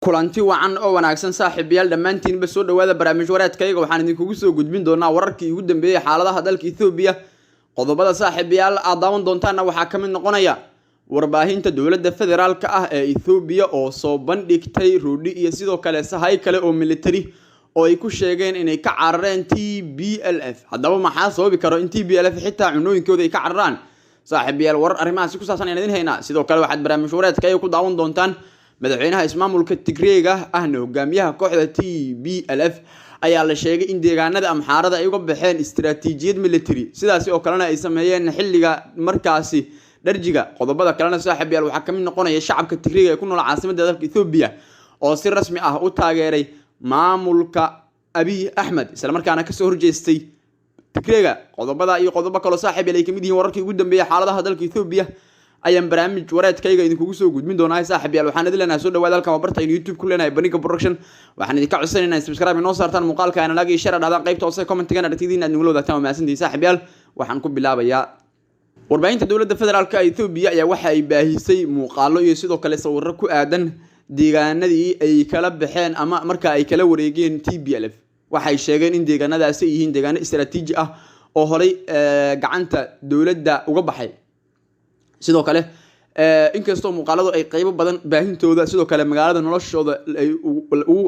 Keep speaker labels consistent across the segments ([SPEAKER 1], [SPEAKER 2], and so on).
[SPEAKER 1] Kulanti wacan oo wanaagsan, saaxiibayaal, dhammaantiinba soo dhawaada barnaamij wareedkayga. Waxaan idinkugu soo gudbin doonaa wararkii ugu dambeeyey xaaladaha dalka Ethoobiya. Qodobada, saaxiibayaal, aad daawan doontaanna waxaa ka mid noqonaya warbaahinta dowladda federaalka ah ee Ethoobiya oo soo bandhigtay roodhi iyo sidoo kale sahay kale oo military oo ay ku sheegeen inay ka carareen TPLF. Haddaba, maxaa sababi karo in TPLF xitaa cunooyinkooda ay ka cararaan? Saaxiibayaal, warar arrimahaasi ku saabsan ayaan idin haynaa. Sidoo kale waxaad barnaamij wareedkayga ku daawan doontaan madaxweynaha ismaamulka Tigreega ahna hogaamiyaha kooxda TPLF ayaa la sheegay in deegaanada Amxaarada ay uga baxeen istaraatiijiyad military, sidaasi oo kalena ay sameeyeen xilliga markaasi dharjiga. Qodobada kalena, saaxiibayaal, waxaa kamid noqonaya shacabka Tigreega ee ku nool caasimada dalka Ethoobiya oo si rasmi ah u taageeray maamulka Abiy Axmed, islamarkaana kasoo horjeestay Tigreega. Qodobada iyo qodobo kaloo, saaxiibayaal, ay kamid yihiin wararkii ugu dambeeyey xaaladaha dalka Ethoobiya ayaan barnaamij wareedkayga idinkugu soo gudbin doonaa. Saaxiibayaal, waxaan idin leenahay soo dhawaada. Halkan waa barta aynu YouTube ku leenahay, Baniga Production. Waxaan idinka codsanaynaa subscribe inoo saartaan muuqaalka, ana like iyo share dhahdaan, qaybta hoose commentigan aragtidiina aad nagula wadaagtaan. Waa mahadsantihiin, saaxiibayaal. Waxaan ku bilaabayaa warbaahinta dowladda federaalka Ethoobiya ayaa waxa ay baahisay muuqaalo iyo sidoo kale sawirro ku aadan deegaanadii ay kala baxeen ama marka ay kala wareegeen TPLF. Waxay sheegeen in deegaanadaasi ay yihiin deegaano istaraatiiji ah oo horey gacanta dowladda uga baxay. Sidoo kale, inkastoo muuqaaladu ay qeybo badan baahintooda sidoo kale magaalada noloshooda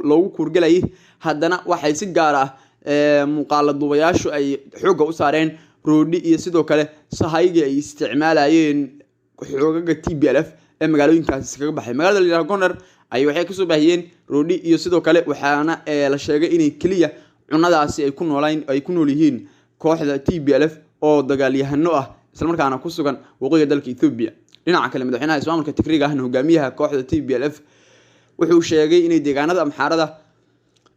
[SPEAKER 1] loogu kuurgalayay, haddana waxay si gaar ah muuqaala duubayaashu ay xoogga u saareen roodhi iyo sidoo kale sahaygii ay isticmaalayeen xoogaga TPLF ee magaalooyinkaasi kaga baxay. Magaalada la yidhaha Goner ay waxay kasoo baahiyeen roodhi iyo sidoo kale, waxaana la sheegay inay keliya cunadaasi ay ku noolaan ay ku nool yihiin kooxda TPLF oo dagaalyahano ah, islamarkaana ku sugan waqooyiga dalka Ethoobiya. Dhinaca kale, madaxweynaha ismaamulka Tigriga ahna hogaamiyaha kooxda TPLF wuxuu sheegay inay deegaanada Amxaarada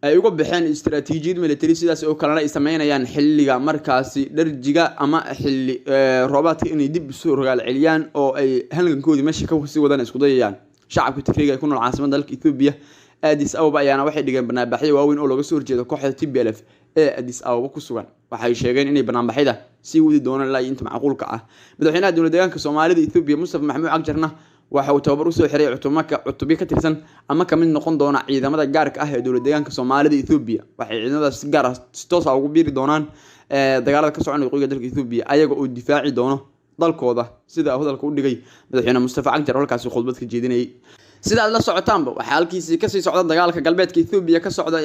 [SPEAKER 1] ay uga baxeen istaraatiijiyad military, sidaas oo kalena ay sameynayaan xilliga markaasi dharjiga ama xilli roobaadka inay dib isu rogaal celiyaan oo ay halgankoodii meesha kasii wadaan isku dayayaan. Shacabka Tigriga ee ku nool caasimada dalka Ethoobiya, Addis Ababa, ayaana waxay dhigeen banaanbaxyo waaweyn oo looga soo horjeedo kooxda TPLF ee Addis Ababa ku sugan. Waxay sheegeen inay banaanbaxyada sii wadi doonaan ilaa inta macquulka ah. Madaxweynaha dowlad deegaanka Soomaalida Ethoobiya, Mustafa Maxamuud Cagjarna, waxa uu tababar usoo xiray cutubaka cutubyo ka tirsan ama kamid noqon doona ciidamada gaarka ah ee dowlad deegaanka Soomaalida Ethoobiya. Waxay ciidamadaas si gaar ah si toos ah ugu biiri doonaan dagaalada ka soconaya waqooyiga dalka Ethoobiya, ayaga oo difaaci doono dalkooda, sida hadalka u dhigay madaxweyne Mustafa Cagjar halkaasi khudbad ka jeedinayay. Sida aad la socotaanba, waxaa halkiisii kasii socda dagaalka galbeedka Ethoobiya ka socda,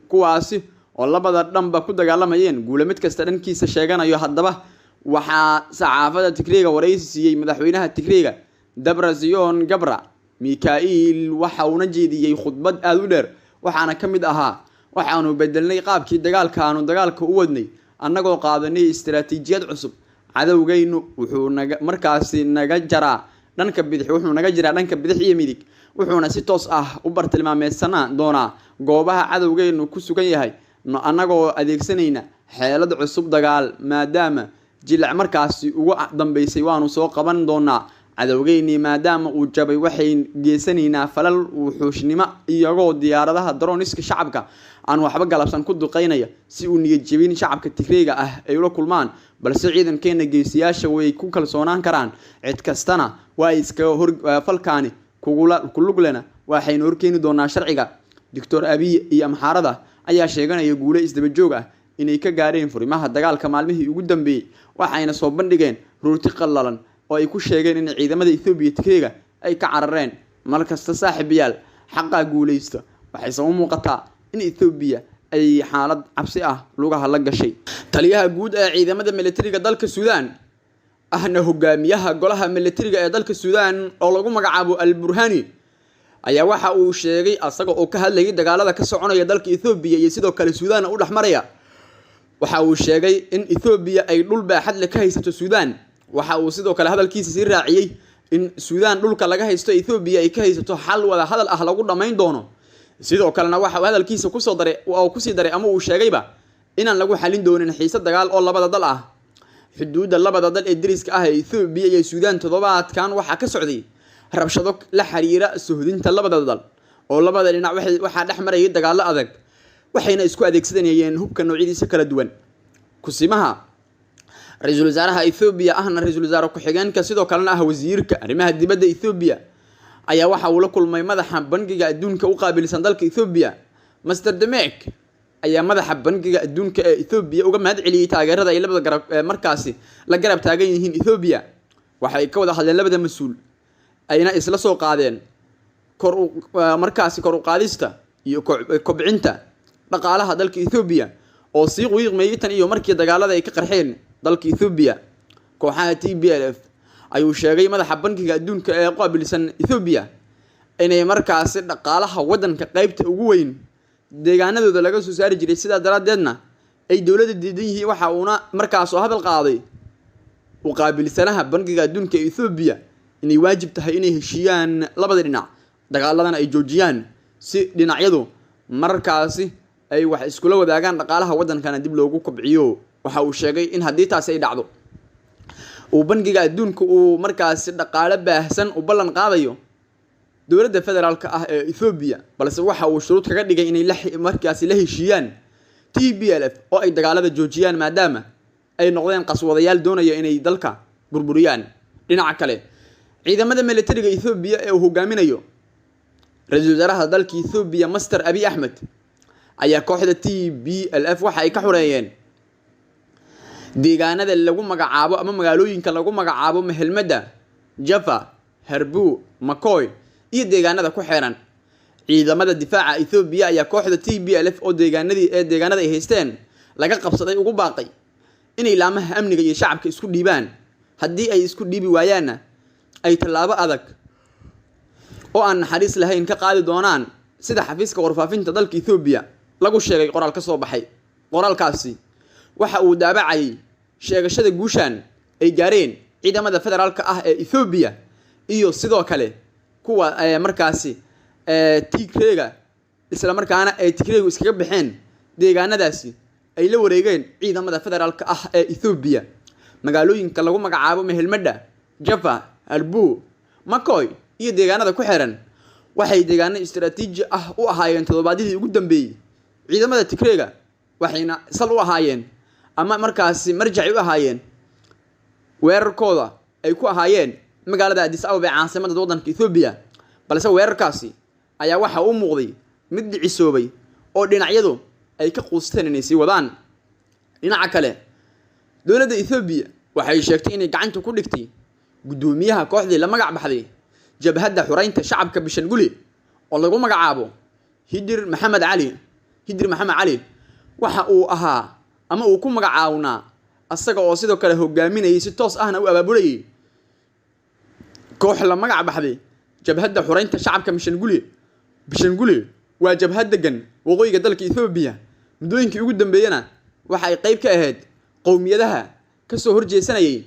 [SPEAKER 1] kuwaasi oo labada dhanba ku dagaalamayeen guula mid kasta dhankiisa sheeganayo. Haddaba, waxaa saxaafada Tigreega waraysi siiyey madaxweynaha Tigreega, Dabrazion Gabra Mikail, waxa uuna jeediyey khudbad aada u dheer. Waxaana ka mid ahaa: "Waxaanu bedelnay qaabkii dagaalka aanu dagaalka u wadnay, annagoo qaadanay istaraatiijiyad cusub. Cadowgaynu wuxuu naga markaasi naga jaraa dhanka bidix, wuxuu naga jiraa dhanka bidix iyo midig, wuxuuna si toos ah u bartilmaameedsanaa doonaa goobaha cadowgeynu ku sugan yahay, annagoo adeegsanayna xeelad cusub dagaal. Maadaama jilac markaasi ugu dambeysay, waanu soo qaban doonaa cadowgeynii. Maadaama uu jabay, waxay geysanaynaa falal wuxuushnimo, iyagoo diyaaradaha droniska shacabka aan waxba galabsan ku duqeynaya, si uu niyad jebin shacabka Tigreega ah ay ula kulmaan. Balse ciidankeena geesiyaasha way ku kalsoonaan karaan. Cid kastana waa iskaga hor falkaani kugula kuluglena, waxaynu horkeeni doonaa sharciga." Doctor Abiy iyo Amxaarada ayaa sheeganaya guulo isdaba joog ah inay ka gaareen furimaha dagaalka maalmihii ugu dambeeyey, waxayna soo bandhigeen rooti qallalan oo ay ku sheegeen in ciidamada Ethoobiya Tigreega ay ka carareen. Markasta, saaxiibayaal, xaqaa guuleysta. Waxayse u muuqataa in Ethoobiya ay xaalad cabsi ah lugaha la gashay. Taliyaha guud ee ciidamada militariga dalka Suudaan ahna hogaamiyaha golaha militariga ee dalka Suudaan oo lagu magacaabo Al Burhani ayaa waxa uu sheegay, asaga oo ka hadlayay dagaalada ka soconaya dalka Ethoobiya iyo sidoo kale Suudaan u dhexmaraya, waxa uu sheegay in Ethoobiya ay dhul baaxad leh ka haysato Suudaan. Waxa uu sidoo kale hadalkiisa sii raaciyey in Suudaan dhulka laga haysto Ethoobiya ay ka haysato xal wada hadal ah lagu dhammayn doono. Sidoo kalena waxa uu hadalkiisa kusoo daray oo kusii daray ama uu sheegayba inaan lagu xalin doonin xiise dagaal oo labada dal ah. Xuduudda labada dal ee deriska ah ee Ethoobiya iyo Suudaan toddobaadkan waxaa ka socday rabshado la xiriira sohdinta labada dal, oo labada dhinac waxaa dhex marayay dagaallo adag, waxayna isku adeegsanayeen hubka noocyadiisa kala duwan. Kusimaha ra-iisul wasaaraha Ethoobiya ahna ra-iisul wasaare ku-xigeenka, sidoo kalena ah wasiirka arrimaha dibadda Ethoobiya, ayaa waxa uu la kulmay madaxa Bangiga Adduunka u qaabilsan dalka Ethoobiya. Master Demek ayaa madaxa Bangiga Adduunka ee Ethoobiya uga mahad celiyey taageerada ay labada garab markaasi la garab taagan yihiin Ethoobiya. Waxay ka wada hadleen labada mas-uul ayna isla soo qaadeen kor markaasi kor u qaadista iyo kobcinta dhaqaalaha dalka Ethoobiya oo sii qiiqmeeyay tan iyo markii dagaalada ay ka qarxeen dalka Ethoobiya. Kooxaha TPLF ayuu sheegay madaxa Bangiga Adduunka ee qaabilsan Ethoobiya inay markaasi dhaqaalaha waddanka qaybta ugu weyn deegaanadooda laga soo saari jiray, sidaa daraaddeedna ay dowladda diidan yihiin. Waxa uuna markaas oo hadal qaaday u qaabilsanaha Bangiga Adduunka ee Ethoobiya inay waajib tahay inay heshiiyaan labada dhinac, dagaaladana ay joojiyaan, si dhinacyadu markaasi ay wax iskula wadaagaan, dhaqaalaha waddankana dib loogu kobciyo. Waxa uu sheegay in haddii taasi ay dhacdo uu Bangiga Adduunka uu markaasi dhaqaale baahsan u ballan qaadayo dowladda federaalka ah ee Ethoobiya, balse waxa uu shuruud kaga dhigay inay markaasi la heshiiyaan TPLF oo ay dagaalada joojiyaan, maadaama ay noqdeen qaswadayaal doonaya inay dalka burburiyaan. Dhinaca kale, ciidamada militariga Ethoobiya ee uu hogaaminayo ra-iisul wasaaraha dalka Ethoobiya Master Abiy Axmed ayaa kooxda TPLF waxa ay ka xureeyeen deegaanada lagu magacaabo ama magaalooyinka lagu magacaabo Mehelmada, Jaffa, Harbu, Makoy iyo deegaanada ku xeeran. Ciidamada difaaca Ethoobiya ayaa kooxda TPLF oo deegaanadii ee deegaanada ay haysteen laga qabsaday ugu baaqay inay laamaha amniga iyo shacabka isku dhiibaan, haddii ay isku dhiibi waayaanna ay tallaabo adag oo aan naxariis lahayn ka qaadi doonaan, sida xafiiska warfaafinta dalka Ethoobiya lagu sheegay qoraal ka soo baxay. Qoraalkaasi waxa uu daabacayay sheegashada guushan ay gaareen ciidamada federaalka ah ee Ethoobiya iyo sidoo kale kuwa markaasi Tigreega, isla markaana ay Tigreegu iskaga baxeen deegaanadaasi ay la wareegeen ciidamada federaalka ah ee Ethoobiya. Magaalooyinka lagu magacaabo Mehelmadha, Jaffa, Harbu, Makoy iyo deegaanada ku xeeran waxay deegaano istaraatiiji ah u ahaayeen toddobaadyadii ugu dambeeyey ciidamada Tigreega, waxayna sal u ahaayeen ama markaasi marjaci u ahaayeen weerarkooda ay ku ahaayeen magaalada Addis Ababa ee caasimadda waddanka Ethoobiya. Balse weerarkaasi ayaa waxa uu muuqday mid dhicisoobay oo dhinacyadu ay ka quusteen inay sii wadaan. Dhinaca kale, dowladda Ethoobiya waxay sheegtay inay gacanta ku dhigtay guddoomiyaha kooxdii la magac baxday Jabhadda Xureynta Shacabka Bishanguli oo lagu magacaabo Hidir Maxamed Cali. Hidir Maxamed Cali waxa uu ahaa ama uu ku magacaabnaa asaga oo sidoo kale hogaaminayay, si toos ahna u abaabulayay koox la magac baxday Jabhadda Xureynta Shacabka Bishanguli. Bishanguli waa jabhad degan waqooyiga dalka Ethoobiya, muddooyinkii ugu dambeeyana waxa ay qayb ka ahayd qowmiyadaha kasoo horjeesanayay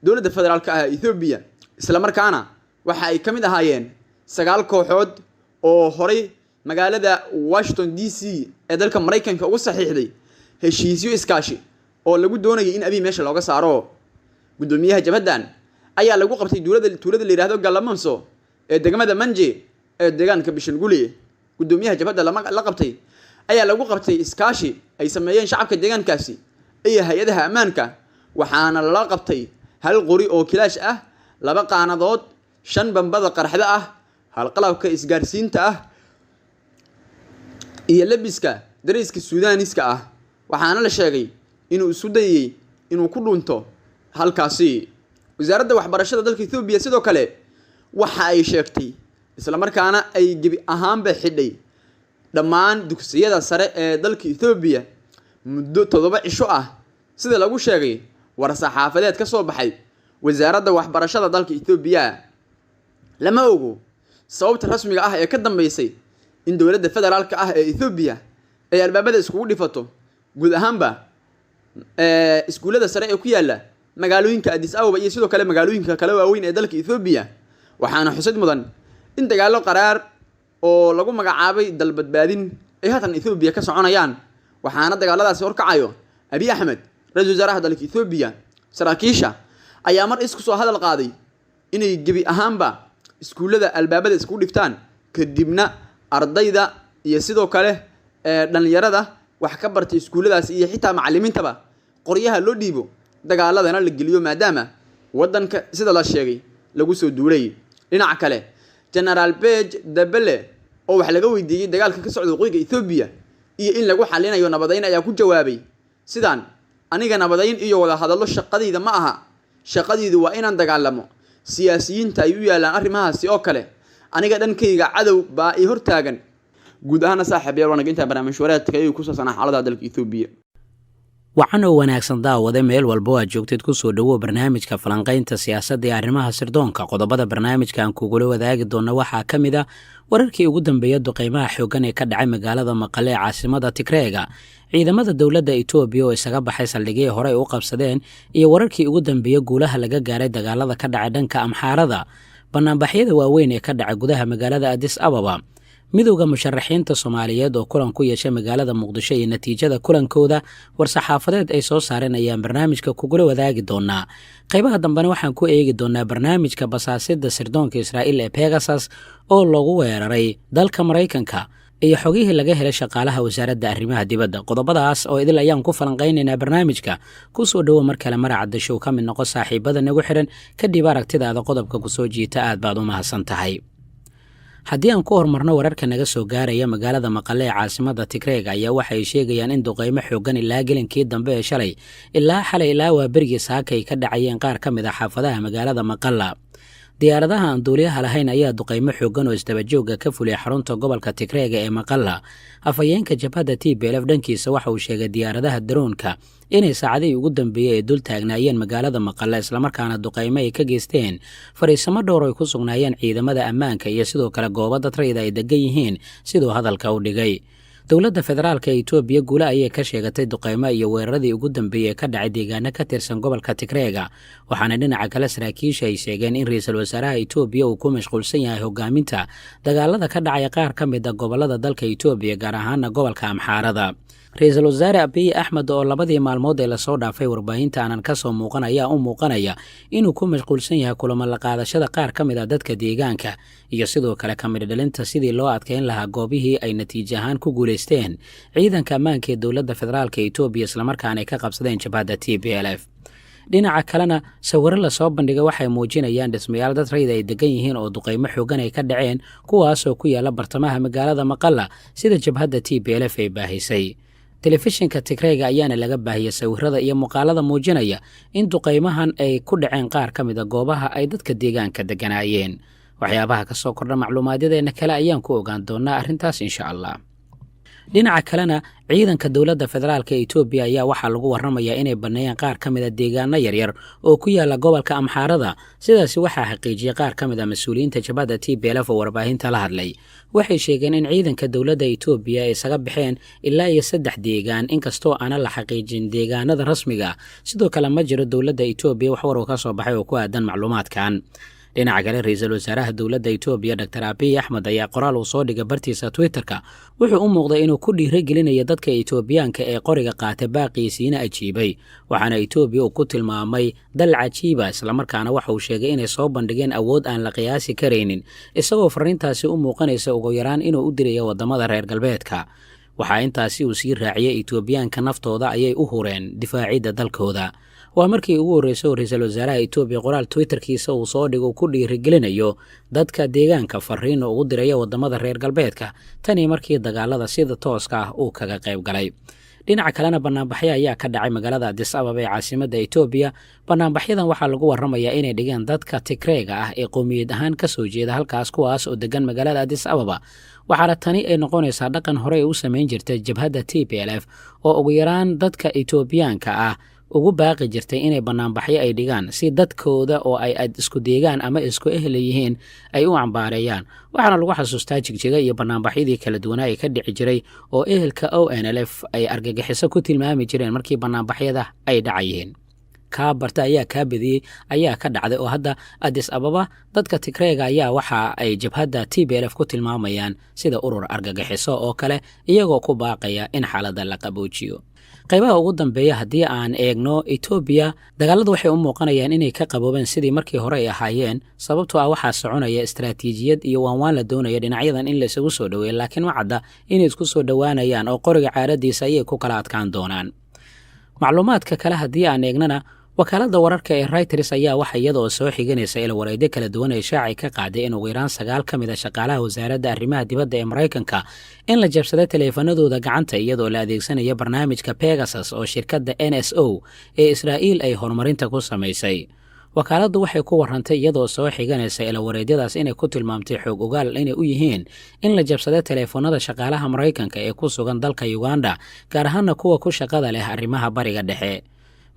[SPEAKER 1] dowladda federaalka ah ee Ethoobiya, isla markaana waxa ay ka mid ahaayeen 9 kooxood oo horay magaalada Washington DC ee dalka Maraykanka ugu saxiixday heshiisyo iskaashi oo lagu doonayay in Abiy meesha looga saaro. Guddoomiyaha jabhaddan ayaa lagu qabtay duulada tuulada la yidhaahdo Galamanso ee degmada Manje ee deegaanka Bishanguli. Guddoomiyaha jabhadda la qabtay ayaa lagu qabtay iskaashi ay sameeyeen shacabka deegaankaasi iyo hay-adaha ammaanka, waxaana lala qabtay hal qori oo kilaash ah, 2 qaanadood, 5 bambada qarxda ah, hal qalabka isgaarsiinta ah iyo labiska dariska Suudaaniska ah. Waxaana la sheegay inuu isu dayay inuu ku dhunto halkaasi. Wasaaradda waxbarashada dalka Ethoobiya sidoo kale waxa ay sheegtay isla markaana ay gebi ahaanba xidhay dhammaan dugsiyada sare ee dalka Ethoobiya muddo 7 cisho ah, sida lagu sheegay war-saxaafadeed ka soo baxay wasaaradda waxbarashada dalka Ethoobiya. Lama ogo sababta rasmiga ah ee ka dambeysay in dowladda federaalka ah ee Ethoobiya ay albaabada iskugu dhifato guud ahaanba iskuullada sare ee ku yaala magaalooyinka Addis Ababa iyo sidoo kale magaalooyinka kale waaweyn ee dalka Ethoobiya. Waxaana xusid mudan in dagaallo qaraar oo lagu magacaabay dalbadbaadin ay haatan Ethoobiya ka soconayaan, waxaana dagaaladaasi horkacayo Abiy Axmed, ra-iisul wasaaraha dalka Ethoobiya. Saraakiisha ayaa mar isku soo hadal qaaday inay gebi ahaanba iskuullada albaabada iskugu dhiftaan, kadibna ardayda iyo sidoo kale dhalinyarada wax ka bartay iskuulladaasi iyo xitaa macallimiintaba qoryaha loo dhiibo, dagaaladana la geliyo, maadaama waddanka sida la sheegay lagu soo duulay. Dhinaca kale, Genaraal Bej Dabele oo wax laga weydiiyey dagaalka ka socda waqooyiga Ethoobiya iyo in lagu xalinayo nabadayn ayaa ku jawaabay sidaan: aniga nabadayn iyo wada hadallo shaqadayda ma aha, shaqadaydu waa inaan dagaalamo. Siyaasiyiinta ay u yaalaan arrimahaasi oo kale, aniga dhankayga cadow baa i hortaagan. Guud ahaana saaxiibayaal, waa naga intaa barnaamij wareedka ayuu ku saabsanaa xaaladaha dalka Ethoobiya.
[SPEAKER 2] Wacan oo wanaagsan daawade, meel walba oo aad joogtid, kusoo dhowow barnaamijka falanqaynta siyaasadda ee arrimaha sirdoonka. Qodobada barnaamijkan kugula wadaagi doona waxaa ka mid ah wararkii ugu dambeeya duqeymaha xooggan ee ka dhacay magaalada Maqale ee caasimada Tigreega, ciidamada dowladda Itoobiya oo isaga baxay saldhigyii hore ay u qabsadeen, iyo wararkii ugu dambeeya guulaha laga gaaray dagaalada ka dhacay dhanka Amxaarada, banaanbaxyada waaweyn ee ka dhacay gudaha magaalada Adis Ababa, midowda musharaxiinta Soomaaliyeed oo kulan ku yeeshay magaalada Muqdisho iyo natiijada kulankooda, war-saxaafadeed ay soo saareen ayaan barnaamijka kugula wadaagi doonaa. Qaybaha dambena waxaan ku eegi doonaa barnaamijka basaasida sirdoonka Israa'iil ee Pegasus oo lagu weeraray dalka Maraykanka iyo xogihii laga helay shaqaalaha wasaaradda arrimaha dibadda. Qodobadaas oo idil ayaan ku falanqaynaynaa barnaamijka. Kusoo dhowo mar kale Maracadda Show, ka mid noqo saaxiibada nagu xidhan, kadib aragtidaada qodobka kusoo jiita. Aad baad u mahadsan tahay. Haddii aan ku horumarno, wararka naga soo gaaraya magaalada Maqale ee caasimada Tigreega ayaa waxay sheegayaan in duqeymo xoogan ilaa gelinkii dambe ee shalay ilaa xalay ilaa waa berigii saaka ay ka dhacayeen qaar ka mid ah xaafadaha magaalada Maqala. Diyaaradaha aan duuliyaha lahayn ayaa duqeymo xoogan oo isdabajooga ka fuliyay xarunta gobolka Tigreega ee Maqala. Afhayeenka jabhadda TPLF dhankiisa waxa uu sheegay diyaaradaha daroonka inay saacadihii ugu dambeeyey ay dul taagnaayeen magaalada Maqale, islamarkaana duqeymo ay ka geysteen fariisamo dhowr ay ku sugnaayeen ciidamada ammaanka iyo sidoo kale goobo dad rayida ay degan yihiin, siduu hadalka u dhigay. Dowladda federaalka Itoobiya guule ayay ka sheegatay duqeymo iyo weeraradii ugu dambeeyey ee ka dhacay deegaano ka tirsan gobolka Tigreega, waxaana dhinaca kale saraakiisha ay sheegeen in ra-iisul wasaaraha Itoobiya uu ku mashquulsan yahay hogaaminta dagaalada ka dhacaya qaar ka mid ah gobolada dalka Itoobiya, gaar ahaana gobolka Amxaarada. Ra-iisul wasaare Abiy Axmed oo labadii maalmood ee lasoo dhaafay warbaahinta aanan kasoo muuqan ayaa u muuqanaya inuu ku mashquulsan yahay kulamo la qaadashada qaar ka mid ah dadka deegaanka iyo sidoo kale ka midho dhalinta sidii loo adkeyn lahaa goobihii ay natiijo ahaan ku guulaysteen ciidanka ammaanka ee dowladda federaalka Itoobiya, islamarkaana ay ka qabsadeen jabhadda TPLF. Dhinaca kalena, sawiro lasoo bandhigay waxay muujinayaan dhismayaal dad rayid ay degan yihiin oo duqeymo xoogan ay ka dhaceen, kuwaasoo ku yaala bartamaha magaalada Maqala, sida jabhadda TPLF ay baahisay. Telefishinka Tigreega ayaana laga baahiyey sawirada iyo muuqaalada muujinaya in duqeymahan ay ku dhaceen qaar ka mid ah goobaha ay dadka deegaanka deganaayeen. Waxyaabaha ka soo kordha macluumaadyadeena kale ayaan ku ogaan doonaa arrintaas, insha Allah. Dhinaca kalena, ciidanka dowladda federaalka Itoobiya ayaa waxaa lagu warramayaa inay banneeyeen qaar ka mid ah deegaano yaryar oo ku yaala gobolka Amxaarada. Sidaasi waxaa xaqiijiyey qaar ka mid ah mas-uuliyiinta jabhadda TPLF oo warbaahinta la hadlay. Waxay sheegeen in ciidanka dowladda Itoobiya ay isaga baxeen ilaa iyo saddex deegaan, inkastoo aanan la xaqiijin deegaanada rasmiga. Sidoo kale, ma jiro dowladda Itoobiya wax war oo ka soo baxay oo ku aadan macluumaadkan. Dhinaca kale, ra-iisul wasaaraha dowladda Itoobiya Dr Abiy Axmed ayaa qoraal uu soo dhigay bartiisa Twitterka wuxuu u muuqday inuu ku dhiiragelinayo dadka Itoobiyaanka ee qoriga qaata, baaqiisiina ajiibay, waxaana Itoobiya uu ku tilmaamay dal cajiiba, islamarkaana waxa uu sheegay inay soo bandhigeen awood aan la qiyaasi karaynin, isagoo fariintaasi u muuqanaysa ugu yaraan inuu u dirayo waddamada reer galbeedka. Waxaa intaasi uu sii raaciyey: Itoobiyaanka naftooda ayay u hureen difaacidda dalkooda. Waa markii ugu horreysay oo ra-iisul wasaaraha Itoobiya qoraal Twitterkiisa uu soo dhigo ku dhiirigelinayo dadka deegaanka, fariina ugu diraya waddamada reer galbeedka, tanii markii dagaalada sida tooska ah uu kaga qayb galay. Dhinaca kalena, banaanbaxyo ayaa ka dhacay magaalada Adis Ababa ee caasimadda Itoobiya. Banaanbaxyadan waxaa lagu warramayaa inay dhigeen dadka Tigreega ah ee qowmiyad ahaan ka soo jeeda halkaas, kuwaas oo degan magaalada Adis Ababa, waxaana tani ay noqonaysaa dhaqan horey u samayn jirtay jabhadda TPLF oo ugu yaraan dadka Itoobiyaanka ah ugu baaqi jirtay inay banaanbaxyo ay dhigaan si dadkooda oo ay isku deegaan ama isku ehla yihiin ay u cambaareeyaan. Waxaana lagu xasuustaa Jigjiga iyo banaanbaxyadii kala duwanaa ee ka dhici jiray oo ehelka ONLF ay argagixiso ku tilmaami jireen markii banaanbaxyada ay dhacayeen. Kaa barta ayaa kaa badiyey ayaa ka dhacday, oo hadda Adis Ababa dadka Tigreega ayaa waxa ay jabhadda TPLF ku tilmaamayaan sida urur argagixiso oo kale, iyagoo ku baaqaya in xaaladda la qaboojiyo. Qaybaha ugu dambeeya haddii aan eegno, Itoobiya dagaaladu waxay u muuqanayaan inay ka qaboobeen sidii markii hore ay ahaayeen, sababtoo ah waxaa soconaya istaraatiijiyad iyo waanwaan la doonaya dhinacyadan in la isugu soo dhoweeyo, laakiin ma cadda inay isku soo dhowaanayaan oo qoriga caaradiisa ayay ku kala adkaan doonaan. Macluumaadka kale haddii aan eegnana, Wakaaladda wararka ee Reuters ayaa waxa iyada oo soo xiganaysa ilwareedyo kala duwan ay shaacay ka qaaday in ugu yaraan 9 ka mid a shaqaalaha wasaaradda arrimaha dibadda ee Maraykanka in la jabsaday taleefanadooda gacanta, iyadoo la adeegsanayo barnaamijka Pegasus oo shirkadda NSO ee Israa'iil ay horumarinta ku samaysay. Wakaaladdu waxay ku warrantay, iyadoo soo xiganaysa ilawareedyadaas, inay ku tilmaamtay xoog ogaal inay u yihiin in la jabsaday taleefanada shaqaalaha Maraykanka ee ku sugan dalka Uganda, gaar ahaana kuwa ku shaqada leh arrimaha Bariga Dhexe.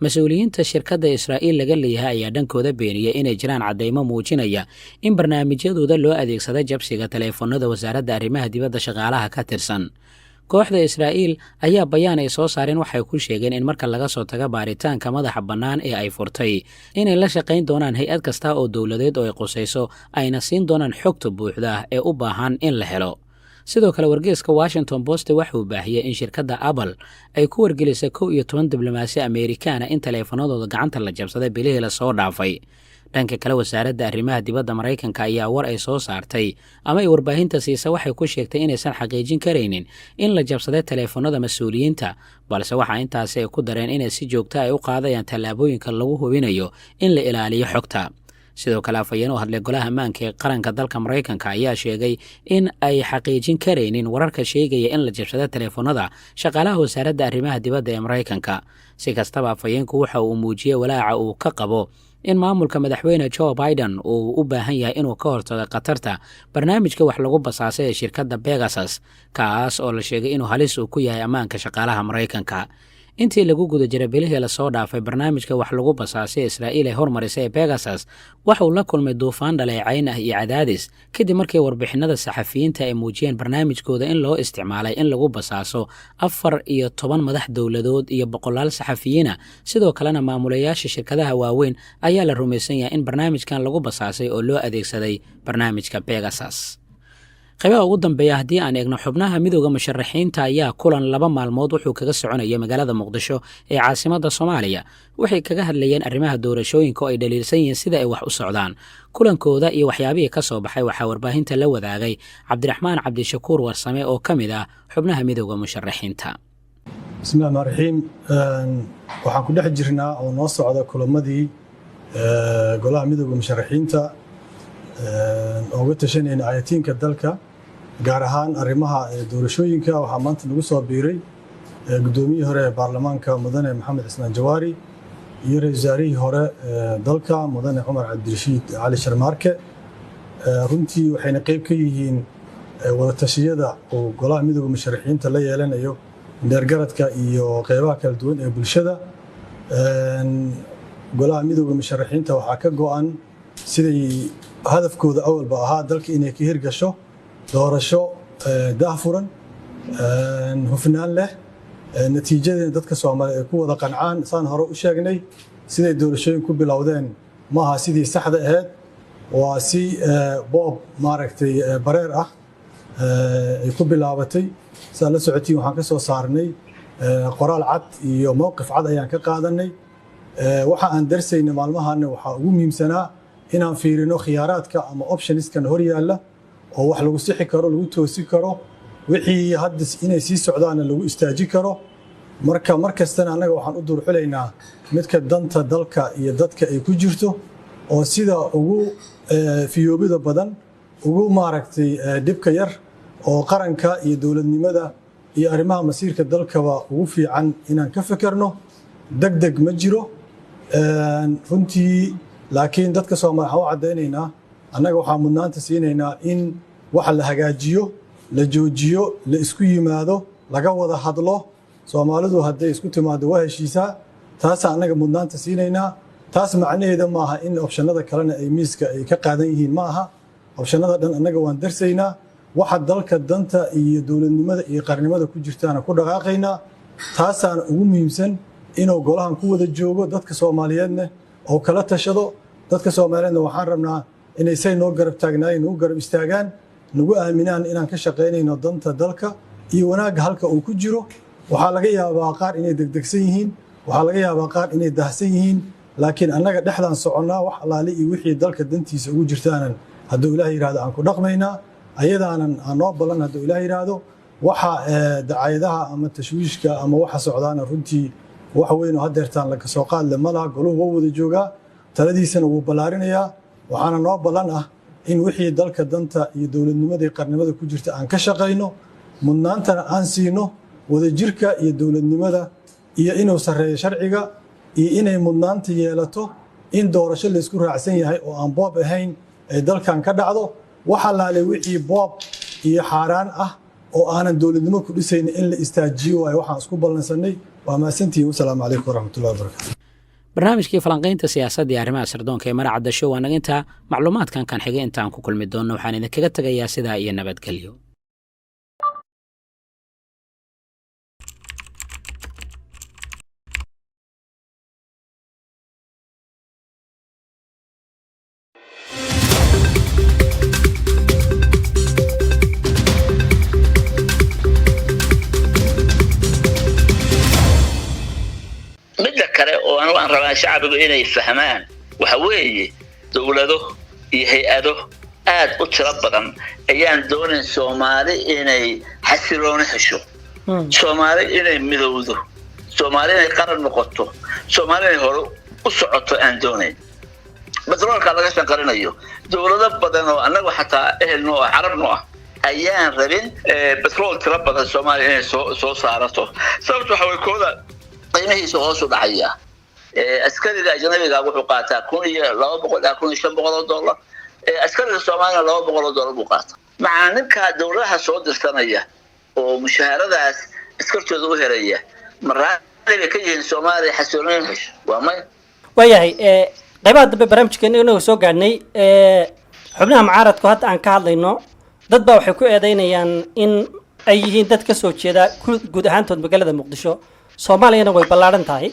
[SPEAKER 2] Mas-uuliyiinta shirkadda Israa'iil laga leeyahay ayaa dhankooda beeniyey inay jiraan caddaymo muujinaya in barnaamijyadooda loo adeegsada jabsiga taleefanada wasaaradda arrimaha dibadda shaqaalaha ka tirsan. Kooxda Israa'iil ayaa bayaan ay soo saareen waxay ku sheegeen in marka laga soo tago baaritaanka madaxa bannaan ee ay furtay, inay la shaqayn doonaan hay-ad kasta oo dowladeed oo ay qusayso, ayna siin doonaan xogta buuxda ee u baahan in la helo. Sidoo kale, wargeeska Washington Post waxauu baahiyey in shirkadda Apple ay ku wargelisay 11 diblomaasi Ameerikaana in taleefanadooda gacanta la jabsaday bilihii lasoo dhaafay. Dhanka kale, wasaaradda arrimaha dibadda Maraykanka ayaa war ay soo saartay ama ay warbaahinta siisa waxay ku sheegtay inaysan xaqiijin karaynin in la jabsaday taleefanada mas-uuliyiinta, balse waxaa intaasi ay ku dareen inay si joogta ay u qaadayaan tallaabooyinka lagu hubinayo in la ilaaliyo xogta. Sidoo kale, afhayeen u hadlay Golaha Ammaanka ee Qaranka dalka Maraykanka ayaa sheegay in ay xaqiijin karaynin wararka sheegaya in la jabsada taleefanada shaqaalaha wasaaradda arrimaha dibadda ee Maraykanka. Si kastaba, afhayeenku waxa uu muujiyey walaaca uu ka qabo in maamulka Madaxweyne Joe Biden uu u baahan yahay inuu ka hortago khatarta barnaamijka wax lagu basaasay ee shirkadda Pegasus, kaas oo la sheegay inuu halis uu ku yahay ammaanka shaqaalaha Maraykanka. Intii lagu guda jiray bilihii lasoo dhaafay, barnaamijka wax lagu basaasay Israa'iil ee hormarisay ee Pegasus waxa uu la kulmay duufaan dhaleecayn ah iyo cadaadis, kadib markii warbixinada saxafiyiinta ay muujiyeen barnaamijkooda in loo isticmaalay in lagu basaaso 14 madax dowladood iyo boqolaal saxafiyiina. Sidoo kalena, maamulayaasha shirkadaha waaweyn ayaa la rumaysan yahay in barnaamijkan lagu basaasay oo loo adeegsaday barnaamijka Pegasus. Qaybaha ugu dambeeya haddii aan eegno, xubnaha Midooda Musharaxiinta ayaa kulan 2 maalmood wuxuu kaga soconaya magaalada Muqdisho ee caasimadda Soomaaliya. Waxay kaga hadlayeen arrimaha doorashooyinka oo ay dhaliilsan yihiin sida ay wax u socdaan. Kulankooda iyo waxyaabihii ka soo baxay waxaa warbaahinta la wadaagay Cabdiraxmaan Cabdishakuur Warsame oo ka mid ah xubnaha Midooda Musharaxiinta.
[SPEAKER 3] Bismillahi raxmaan raxiim. Waxaan ku dhex jirnaa oo noo socda kulamadii Golaha Midooda Musharaxiinta ooga tashanayna ayatiinka dalka, gaar ahaan arrimaha doorashooyinka. Waxaa maanta nagu soo biiray guddoomiyihii hore ee baarlamaanka, Mudane Maxamed Cismaan Jawaari, iyo ra-isul wasaarihii hore dalka, Mudane Cumar Cabdirashiid Cali Sharmaarke. Runtii waxayna qayb ka yihiin wada tashiyada uu Golaha Midooda Musharaxiinta la yeelanayo dheergaradka iyo qeybaha kala duwan ee bulshada. Golaha Midooda Musharaxiinta waxaa ka go'an, siday hadafkooda awalba ahaa, dalka inay ka hirgasho doorasho daahfuran, hufnaan leh, natiijadeena dadka Soomaaliya ay ku wada qancaan. Saan hore u sheegnay, siday doorashooyin ku bilowdeen maaha sidii saxda ahayd. Waa si boob maaragtay bareer ah ay ku bilaabatay. Sidaad la socotiin, waxaan ka soo saarnay qoraal cad iyo mowqif cad ayaan ka qaadanay. Waxa aan darsaynay maalmahanna waxaa ugu muhiimsanaa inaan fiirino khiyaaraadka ama optionskan hor yaalla oo wax lagu sixi karo, lagu toosi karo, wixii hadda inay sii socdaanna lagu istaaji karo. Marka mar kastana annaga waxaan u duurxulaynaa midka danta dalka iyo dadka ay ku jirto oo sida ugu fiyoobida badan, ugu maaragtay dhibka yar, oo qaranka iyo dowladnimada iyo arrimaha masiirka dalkaba ugu fiican inaan ka fekerno. Deg deg ma jiro runtii, laakiin dadka Soomaaliya waxaan u caddaynaynaa, annaga waxaan mudnaanta siinaynaa in waxa la hagaajiyo, la joojiyo, la isku yimaado, laga wada hadlo. Soomaalidu hadday isku timaado waa heshiisaa. Taasaa annaga mudnaanta siinaynaa. Taas macnaheeda maaha in optionada kalena ay miiska ay ka qaadan yihiin. Ma aha. Optionada dhan annaga waan darsaynaa. Waxa dalka danta iyo dowladnimada iyo qarnimada ku jirtaana ku dhaqaaqaynaa. Taasaana ugu muhiimsan inuu golahan ku wada joogo, dadka Soomaaliyeedna oo kala tashado. Dadka Soomaaliyeedna waxaan rabnaa inay say noo garab taagnaayeen nagu garab istaagaan, nagu aaminaan inaan ka shaqaynayno danta dalka iyo wanaagga halka uu ku jiro. Waxaa laga yaabaa qaar inay degdegsan yihiin, waxaa laga yaabaa qaar inay dahsan yihiin, laakiin annaga dhexdaan soconnaa. Wax allaale iyo wixii dalka dantiisa ugu jirtaanan, hadduu Ilaah yidhahdo, aan ku dhaqmaynaa. Ayadaanan aan noo ballan, hadduu Ilaah yidhaahdo. Waxa dacayadaha ama tashwiishka ama waxa socdaana runtii Wax weyn oo hadeertaan laga soo qaadle ma laha. Goluhu waa wada joogaa, taladiisana wuu ballaarinayaa. Waxaana noo ballan ah in wixii dalka danta iyo dowladnimada iyo qarnimada ku jirta aan ka shaqayno, mudnaantana aan siino wadajirka iyo dowladnimada, iyo inuu sarreeyo sharciga, iyo inay mudnaanta yeelato in doorasho laysku raacsan yahay oo aan boob ahayn ay dalkan ka dhacdo. Wax allaale wixii boob iyo xaaraan ah oo aanan dowladnimo ku dhisayn in la istaajiyo waayo waxaan isku ballansanay. Waa mahadsantihiin. Wasalaamu calaykum waraxmatullahi wabarakatu.
[SPEAKER 2] Barnaamijkii falanqaynta siyaasadda iyo arrimaha sirdoonka ee Maracadda Show waa naga intaa. Macluumaadkan kan xigay intaan ku kulmi doonno, waxaan idinkaga tegayaa sidaa iyo nabadgelyo.
[SPEAKER 4] Midda kale oo anigu aan rabaa shacbigu inay fahmaan waxa weeye, dowlado iyo hay-ado aad u tiro badan ayaan doonayn Soomaali inay xasilooni hesho, Soomaali inay midowdo, Soomaali inay qaran noqoto, Soomaali inay hore u socoto aan doonayn. Batroolka laga shanqarinayo, dowlado badan oo annagu xataa ehelno ah, carabno ah, ayaan rabin batrool tiro badan Soomaaliya inay soo saarato. Sababta waxa way kooda qiimihiisa hoos u dhacaya. Askariga ajnabiga wuxuu qaataa 1200 ilaa $1500. Askariga Soomaalina $200 buu qaataa. Macaa ninkaa dowladaha soo dirsanaya oo mushaharadaas askartooda u helaya, ma raali bay ka yihiin Soomaaliya xasilooni hesho? Waa maya.
[SPEAKER 5] Waayahay, qaybaha dambe barnaamijkeena inagoo soo gaadhnay, xubnaha mucaaradku hadda aan ka hadlayno, dad baa waxay ku eedeynayaan in ay yihiin dad ka soo jeeda guud ahaantood magaalada Muqdisho. Soomaaliyana way ballaadhan tahay.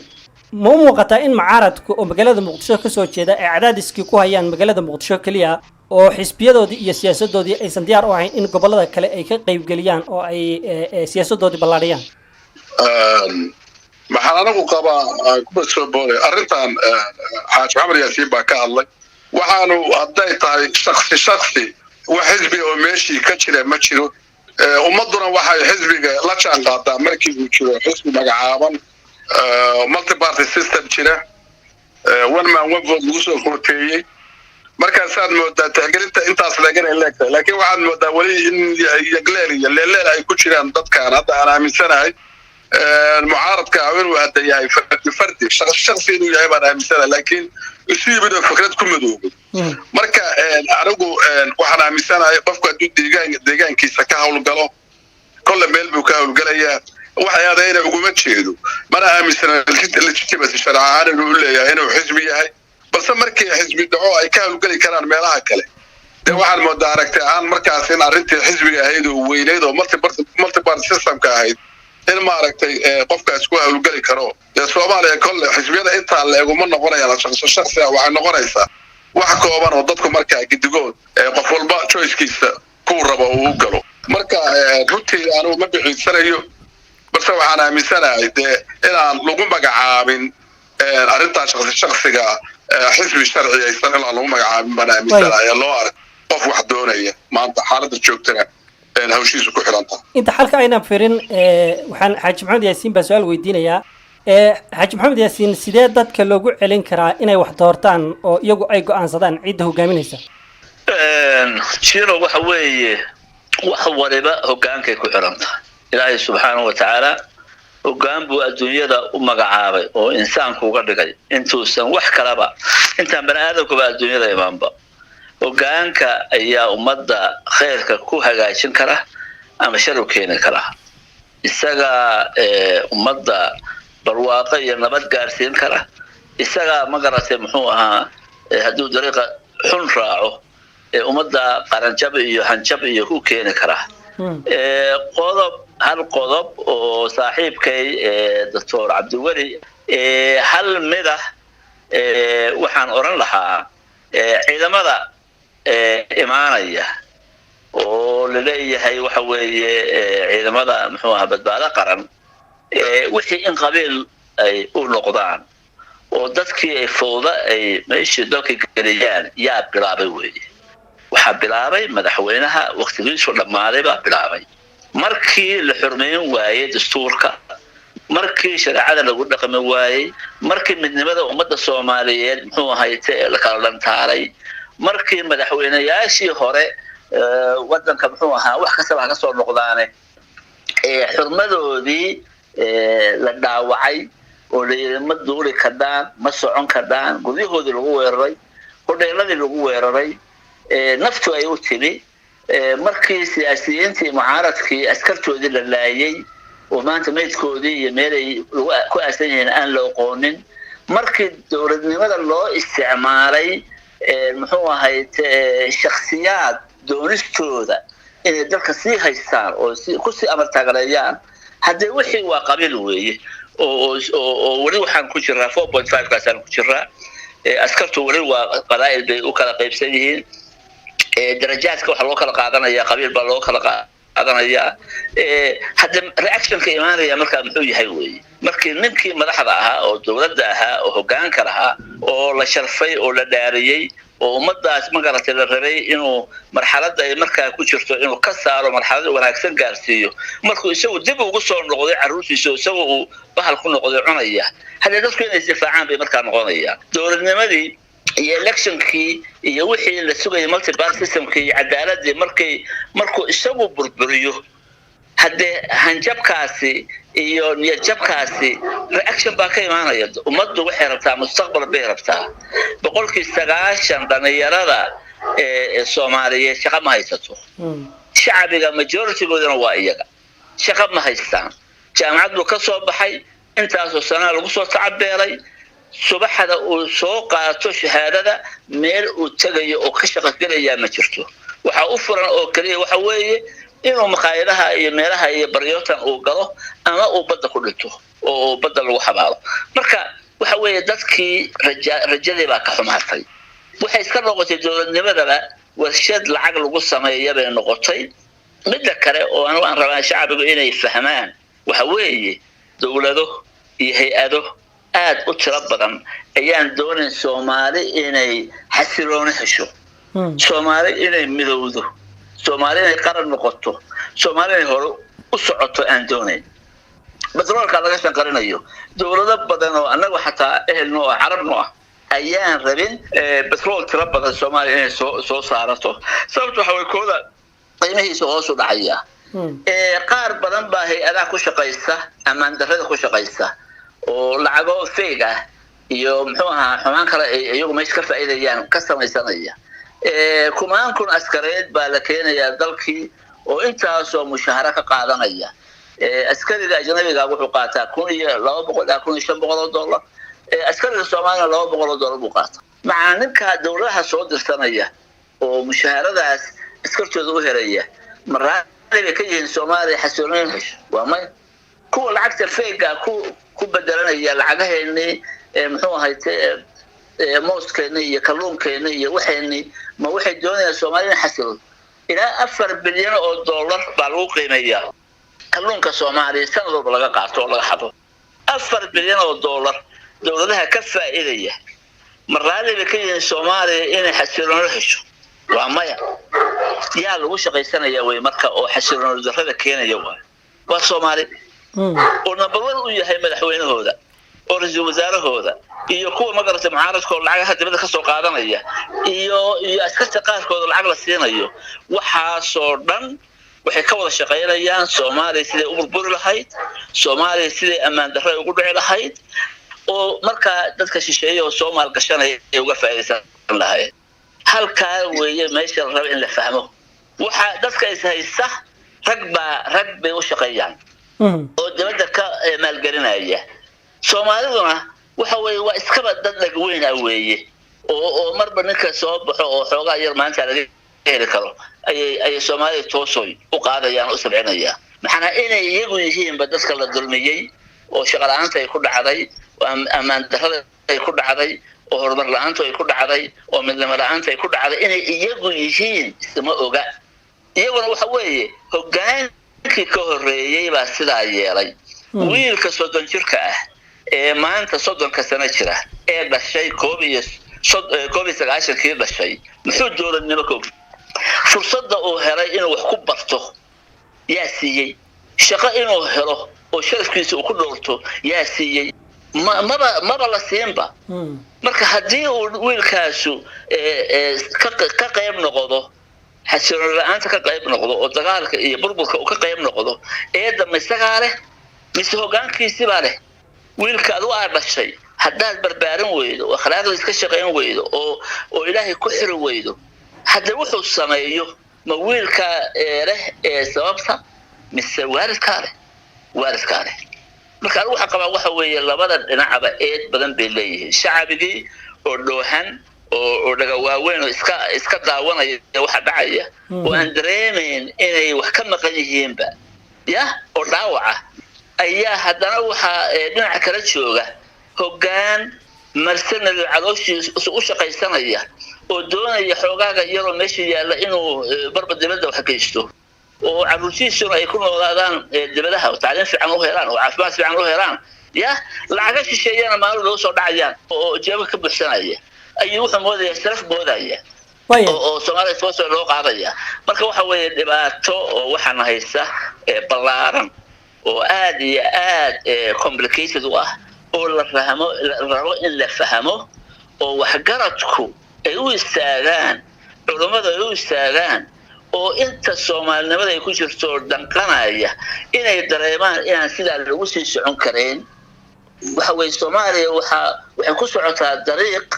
[SPEAKER 5] Ma u muuqataa in mucaaradku oo magaalada Muqdisho ka soo jeeda ay cadaadiskii ku hayaan magaalada Muqdisho keliya, oo xisbiyadoodii iyo siyaasadoodii aysan diyaar u ahayn in gobollada kale ay ka qaybgeliyaan oo ay siyaasadoodii ballaadhiyaan?
[SPEAKER 6] Maxaan anagu qabaa, aan kuma soo booday arrintan. Xaaji Maxamed Yaasiin baa ka hadlay. Waxaanu hadday tahay shaksi shaksi, wax xisbi oo meeshii ka jira ma jiro. Ummadduna waxay xisbiga la jaan qaadaa markii uu jiro xisbi magacaaban, multiparty system jira, one man one vote lagu soo kooteeyey. Markaasaad moodaa tixgelinta intaas leeg inay leegtahay, laakiin waxaad moodaa weli in yagleel iyo leelleel ay ku jiraan dadkan. Hadda aan aaminsanahay mucaaradka inuu hadda yahay fardi fardi, shaksi shaksi inuu yahay baan aaminsanahay, laakiin isu yimid oo fikrad ku madoobay. Marka anigu waxaan aaminsanahay qofku hadduu deegaankiisa ka hawlgalo, kolle meel buu ka hawlgelayaa. Waxay adayna uguma jeedo, mana aaminsana legitimacy sharci ahaan inuu u leeyahay inuu xisbi yahay, balse markii xisbi dhaco ay ka hawlgeli karaan meelaha kale. Dee waxaan moodaa aragti ahaan markaas in arrintii xisbiga ahayd oo weyneyd oo multiparty systemka ahayd in maaragtay qofkaas ku hawlgeli karo. Dee Soomaaliya kolle xisbiyada intaa la eguma noqonayaan shaksi shaksi ah, waxay noqonaysaa wax kooban oo dadku markaa gidigood qof walba choicekiisa kuu rabo uu u galo. Marka runtii anigu ma biciidsanayo, balse waxaan aaminsanahay dee inaan lagu magacaabin arrintaa shaksi shaksiga xisbi sharciyaysan, inaan lagu magacaabin baan aaminsanahay. Loo ark qof wax doonaya maanta xaaladda joogtana hawshiisu ku xiran tahay.
[SPEAKER 5] Inta xalka aynaan firin, waxaan Xaaji Maxamed Yaasiin baa su-aal weydiinayaa. Xaaji Maxamed Yaasiin, sidee dadka loogu celin karaa inay wax doortaan oo iyagu ay go'aansadaan cidda hogaaminaysa?
[SPEAKER 4] Jiro waxa weeye, wax waliba hoggaankay ku xiran tahay. Ilaahay subxaanahu wa tacaala hoggaan buu adduunyada u magacaabay oo insaanku uga dhigay intuusan wax kalaba, intaan bani aadamkuba adduunyada imaanba. Hoggaanka ayaa ummadda khayrka ku hagaajin kara ama shar u keeni kara. Isagaa ummadda barwaaqo iyo nabad gaarsiin kara. Isagaa, ma garatay, muxuu ahaa, hadduu dariiqa xun raaco ee ummadda qaranjab iyo hanjab iyo ku keeni kara. Qodob, hal qodob oo saaxiibkay Doctor Cabdiweli hal mid ah waxaan odhan lahaa: ciidamada imaanaya oo laleeyahay waxa weeye ciidamada muxuu ahaa Badbaado Qaran, wixii in qabiil ay u noqdaan oo dadkii ay fowda ay meeshii dalka geliyaan, yaa bilaabay weeye? Waxaa bilaabay madaxweynaha waktigiisu dhammaaday baa bilaabay. Markii la xurmeyn waayey dastuurka, Markii shareecada lagu dhaqmi waayey, markii midnimada ummadda Soomaaliyeed, muxuu ahayte, la kala dhantaalay, markii madaxweynayaashii hore waddanka, muxuu ahaa, wax kastaba ha ka soo noqdaane, xurmadoodii la dhaawacay oo la yidhi ma duuli kadhaan, ma socon kadhaan, guryahoodii lagu weeraray, hodheeladii lagu weeraray, naftu ay u timi, markii siyaasiyiintii mucaaradkii askartoodii la laayay oo maanta meydkoodii iyo meelay ku aasan yihiin aan la oqoonin, markii dowladnimada loo isticmaalay, muxuu ahayd, shaksiyaad doonistooda inay dalka sii haystaan oo kusii amartaagaleeyaan, haddee wixii waa qabiil weeye. Oo weli waxaan ku jiraa 4.5 kaasaan ku jiraa. Askartu weli waa qabaa'il bay u kala qaybsan yihiin. Darajaadka waxaa loo kala qaadanaya qabiil baa loo kala qaadanayaa. Hadda reactionka imaanaya markaa muxuu yahay weeye? Markii ninkii madaxda ahaa oo dowladda ahaa oo hoggaanka lahaa oo la sharfay oo la dhaariyey oo ummadaas, ma garatay, la rabay inuu marxaladda ay markaa ku jirto inuu ka saaro, marxalada wanaagsan gaarsiiyo, markuu isagu dib ugu soo noqday carruurtiisa, isagu uu bahal ku noqday cunaya, haddee dadku inay isdifaacaan bay markaa noqonayaan. Dowladnimadii iyo electionkii iyo wixii la sugayay, multiparty systemkii iyo cadaaladii, markuu isagu burburiyo, haddee hanjabkaasi iyo niyadjabkaasi reaction baa ka imaanaya. Ummaddu waxay rabtaa mustaqbal bay rabtaa. 90% dhalinyarada ee Soomaaliyeed shaqo ma haysato. Shacbiga majoritygoodana waa iyaga, shaqo ma haystaan. Jaamacad buu ka soo baxay, intaasoo sanaa lagu soo tacabeelay. Subaxda uu soo qaato shahaadada, meel uu tegayo oo ka shaqo gelayaa ma jirto. Waxaa u furan oo keliya waxa weeye inuu makhaayadaha iyo meelaha iyo baryootan uu galo ama uu badda ku dhinto oo badda lagu xabaalo. Marka waxa weeye dadkii rajadii baa ka xumaatay. Waxay iska noqotay dowladnimadaba warshad lacag lagu sameeya bay noqotay. Midda kale oo anigu aan rabaa shacbigu inay fahmaan waxa weeye, dowlado iyo hay-ado aad u tiro badan ayaan doonayn Soomaali inay xasilooni hesho, Soomaali inay midowdo, Soomaali inay qaran noqoto, Soomaali inay hore u socoto aan doonayn. Batroolka laga shanqarinayo, dowlado badan oo annagu xataa ehelno oo carabno ah ayaan rabin batrool tiro badan Soomaaliya inay soo saarato. Sababta waxa way kooda qiimihiisa hoos u dhacaya. Qaar badan baa hay-adaha ku shaqaysa, ammaan darrada ku shaqaysa, oo lacago fake ah iyo, muxuu ahaa, xumaan kale ay iyagu meesha ka faa'iidayaan ka samaysanaya. Kumaan kun askareed baa la keenayaa dalkii oo intaasoo mushaharo ka qaadanaya. Askariga ajnabiga wuxuu qaataa 1200 ilaa $1500. Askariga Soomaalina $200 buu qaataa. Macnaa ninka dowladaha soo dirsanaya oo mushaharadaas askartooda u helaya, maraali bay ka yihiin Soomaaliya xasiloon hesho? Waa maya. Kuwa lacagta fakega ku bedelanaya lacagaheenii, muxuu ahayte, mooskeeni iyo kalluunkeeni iyo waxeeni, ma waxay doonayaan Soomaaliya in xasilo? Ilaa $4 bilyan baa lagu qiimeeyaa kalluunka Soomaaliya sanad walba laga qaato oo laga xado. $4 bilyan dowladaha ka faa'iidaya, ma raalli bay ka yihiin Soomaaliya inay xasiloono hesho? Waa maya. Yaa lagu shaqaysanaya wey marka oo xasiloono darrada keenaya? Waay waa Soomaali oo number one u yahay madaxweynahooda oo ra-iisul wasaarahooda iyo kuwa, ma garatay, mucaaradka oo lacagaha dibadda ka soo qaadanaya iyo askarta qaarkooda lacag la siinayo. Waxaasoo dhan waxay ka wada shaqaynayaan Soomaaliya siday u burburi lahayd, Soomaaliya siday ammaan darre ugu dhici lahayd, oo markaa dadka shisheeye oo soo maalgashanaya ay uga faa'iidaysan lahayd. Halkaa weeye meesha la raba in la fahmo. Waxa dadka is haysta rag baa rag bay u shaqeeyaan oo dibadda ka maalgelinaya. Soomaaliduna waxa weeye waa iskaba dad dhagweyn ah weeye oo marba ninka soo baxo oo xoogaa yar maanta laga heli karo ayay Soomaalida toosoy u qaadayaan oo u sabcinayaan. Maxanaa inay iyagu yihiinba dadka la dulmiyey oo shaqo la-aanta ay ku dhacday oo ammaan darrada ay ku dhacday oo horumar la-aantu ay ku dhacday oo midnimo la-aanta ay ku dhacday, inay iyagu yihiin isma oga. Iyaguna waxa weeye hogaankii ka horreeyey baa sidaa yeelay. Wiilka 30 jirka ah ee maanta 30-ka sano jira ee dhashay 91-kii dhashay, muxuu dowladnimo ka og? Fursadda uu helay inuu wax ku barto yaa siiyey? Shaqo inuu helo oo sharafkiisa uu ku dhowrto yaa siiyey? Maba la siinba. Marka haddii uu wiilkaasu ka qayb noqdo xasiloon la-aanta, ka qayb noqdo oo dagaalka iyo burburka uu ka qayb noqdo, eedda ma isagaa leh mise hoggaankiisibaa leh? Wiilka adigu aad dhashay haddaad barbaarin weydo oo akhlaaqda iska shaqayn weydo oo Ilaahay ku xiri weydo, hadda wuxuu sameeyo ma wiilkaa leh ee sababta mise waalidkaa leh? Waalidkaa leh. Marka anigu waxaan qabaa waxa weeye labada dhinacaba eed badan bay leeyihiin. Shacbigii oo dhoohan oo dhaga waaweyn oo iska daawanaya waxa dhacaya oo aan dareemayn inay wax ka maqan yihiinba ya oo dhaawaca ayaa, haddana waxaa dhinaca kala jooga hoggaan mercenary calooshiisa u shaqaysanaya oo doonaya xoogaaga yaroo meesha yaalla inuu barba dibadda wax geysto oo carruurtiisuna ay ku noolaadaan dibadaha oo tacliim fiican u helaan oo caafimaad fiican u helaan, ya lacaga shisheeyana maalin loo soo dhacayaan oo jeebka ka buuxsanaya ayuu wuxuu moodaya sharaf moodaya oo Soomaaliya soo loo qaadaya. Marka waxa weeye dhibaato oo waxaana haysta ballaaran oo aad iyo aad complicated u ah oo la fahmo, la rabo in la fahmo oo waxgaradku ay u istaagaan, culummadu ay u istaagaan oo inta Soomaalinimada ay ku jirto oo danqanaya inay dareemaan inaan sidaa lagu sii socon karayn. Waxa weeye Soomaaliya waxay ku socotaa dariiq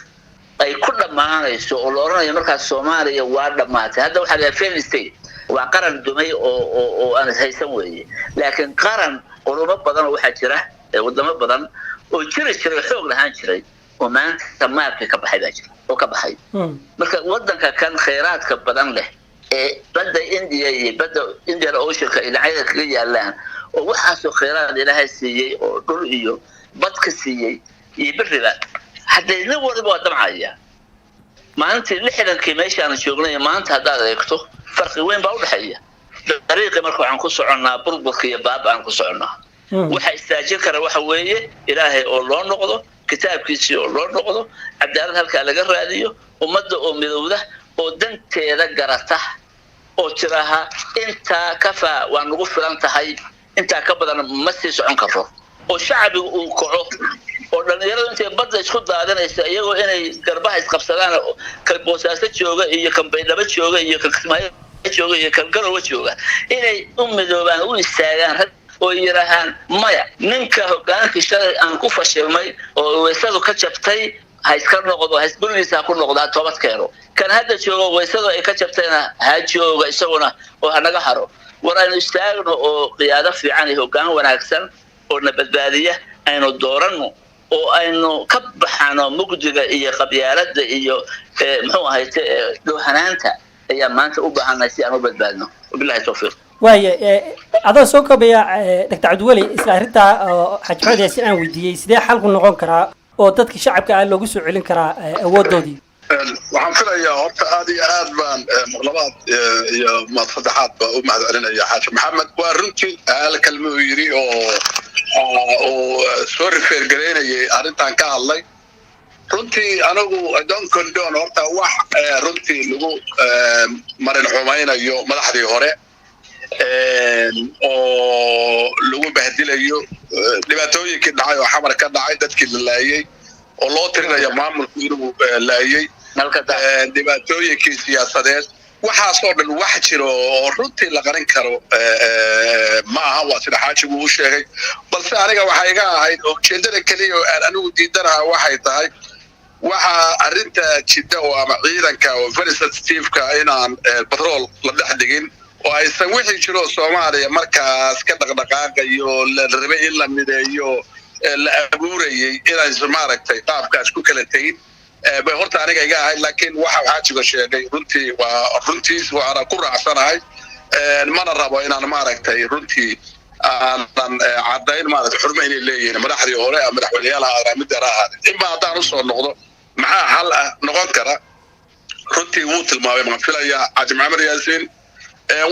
[SPEAKER 4] ay ku dhammaanayso oo la odhanayo markaas Soomaaliya waa dhammaatay. Hadda waxaa la failed state, waa qaran dumay oo aan ishaysan weeye, laakiin qaran qulumo badan oo waxaa jira, wadamo badan oo jiri jiray, xoog lahaan jiray oo maanta maabkii ka baxay baa jira oo ka baxay. Marka wadanka kan khayraadka badan leh ee badda India iyo badda Indian Oceanka dhinacyada kaga yaalaan oo waxaasoo khayraad Ilaahay siiyey oo dhul iyo bad ka siiyey iyo beriba, haddee nin waliba waa damcaya. Maalintii 60-kii meeshaanu joognay maanta haddaad eegto, farqi weyn baa udhexeeya dariiqii. Marka waxaan ku soconnaa burburka iyo baaba aan ku soconnaa. Waxa istaajin kara waxa weeye Ilaahay oo loo noqdo, kitaabkiisii oo loo noqdo, cadaalad halkaa laga raadiyo, ummadda oo midowda oo danteeda garata oo tiraaha intaa kafaa, waa nagu filan tahay, intaa ka badan ma sii socon karo, oo shacbigu uu kaco oo dhallinyaradu intay badda isku daadinaysa iyagoo inay garbaha isqabsadaan, kan Boosaaso jooga iyo kan Baydhabo jooga iyo kan Kismaayo jooga iyo kan Garowe jooga, inay u midoobaan, u istaagaan rag oo yidhaahaan maya, ninka hogaankii shalay aan ku fashilmay oo weysadu ka jabtay ha iska noqdo, ha gurigiisa ha ku noqdo, ha toobad keeno. Kan hadda joogo weysadu ay ka jabtayna ha jooga isaguna oo ha naga haro. War aynu istaagno oo qiyaado fiican iyo hoggaan wanaagsan oo na badbaadiya aynu dooranno oo aynu ka baxano mugdiga iyo qabyaaladda iyo muxuu ahayte dhoohanaanta ayaa maanta u baahannahay si aan u badbaadno. Wabillahi tawfiiq.
[SPEAKER 5] Waaya, adoo soo koobaya, Doctor Cabdiweli, isla arrintaa oo Xaaji Maxamed Yaasin aan weydiiyey, sidee xalku noqon karaa oo dadka shacabka ah loogu soo celin karaa awoodoodii?
[SPEAKER 6] Waxaan filayaa horta aad iyo aad baan mar labaad iyo mar saddexaad ba u mahad celinaya Xaaji Maxamed. Waa runtii hal kalma uu yidhi oo uu soo refer gareynayay arrintan ka hadlay. Runtii anigu don't condone horta wax runtii lagu marin xumaynayo madaxdii hore oo lagu bahdilayo dhibaatooyinkii dhacay oo Xamar ka dhacay, dadkii la laayay oo loo tirinayo maamulku inuu laayay, dhibaatooyinkii siyaasadeed, waxaasoo dhan wax jiro oo runtii la qarin karo ma aha, waa sida xaajigu uu sheegay. Balse aniga waxay iga ahayd oo ujeeddada keliya oo aan anigu diidanaha waxay tahay waxa arrinta jidda oo ama ciidanka oo very sensitive-ka inaan batrool la dhex dhigin oo aysan wixii jiro Soomaaliya markaas ka dhaqdhaqaaqayo oo la rabay in la mideeyo la abuurayay inaysan maaragtay qaabkaas ku kala tegin bay horta aniga iga ahayd. Laakiin waxa xaajiga sheegay runtii waa runtiis, waana ku raacsanahay. Mana rabo inaan maaragtay runtii aanan caddayn maaragtay xurmo inay leeyihiin madaxdii hore ama madaxweyneyaal ha ahaadeen, mid ha ahaadeen. Inba haddaan usoo noqdo maxaa xal ah noqon kara, runtii wuu tilmaamay maan filayaa Xaaji Maxamed Yaasiin,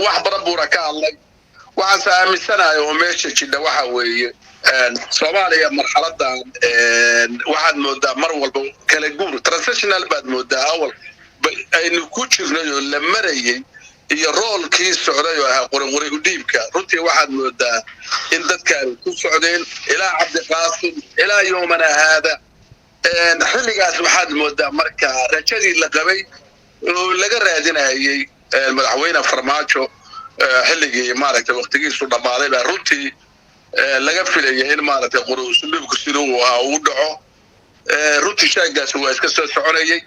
[SPEAKER 6] wax badan buuna ka hadlay. Waxaanse aaminsanahay oo meesha jidha waxa weeye Soomaaliya marxaladan waxaad moodaa mar walba kala guur, transitional baad moodaa awal aynu ku jirnay oo la marayay. Iyo roolkii socday oo ahaa qoriqori udhiibka, runtii waxaad moodaa in dadkaani ku socdeen ilaa Cabdiqaasim ilaa yoomana haada. Xilligaas waxaad moodaa marka rajadii la qabay oo laga raadinayay madaxweyne Farmaajo xilligii maaragtay waqtigiisu dhammaaday baa runtii laga filayay in maaragtay qori usluubku siduu uu ahaa uu dhaco. Runtii shaagaasi waa iska soo soconayay,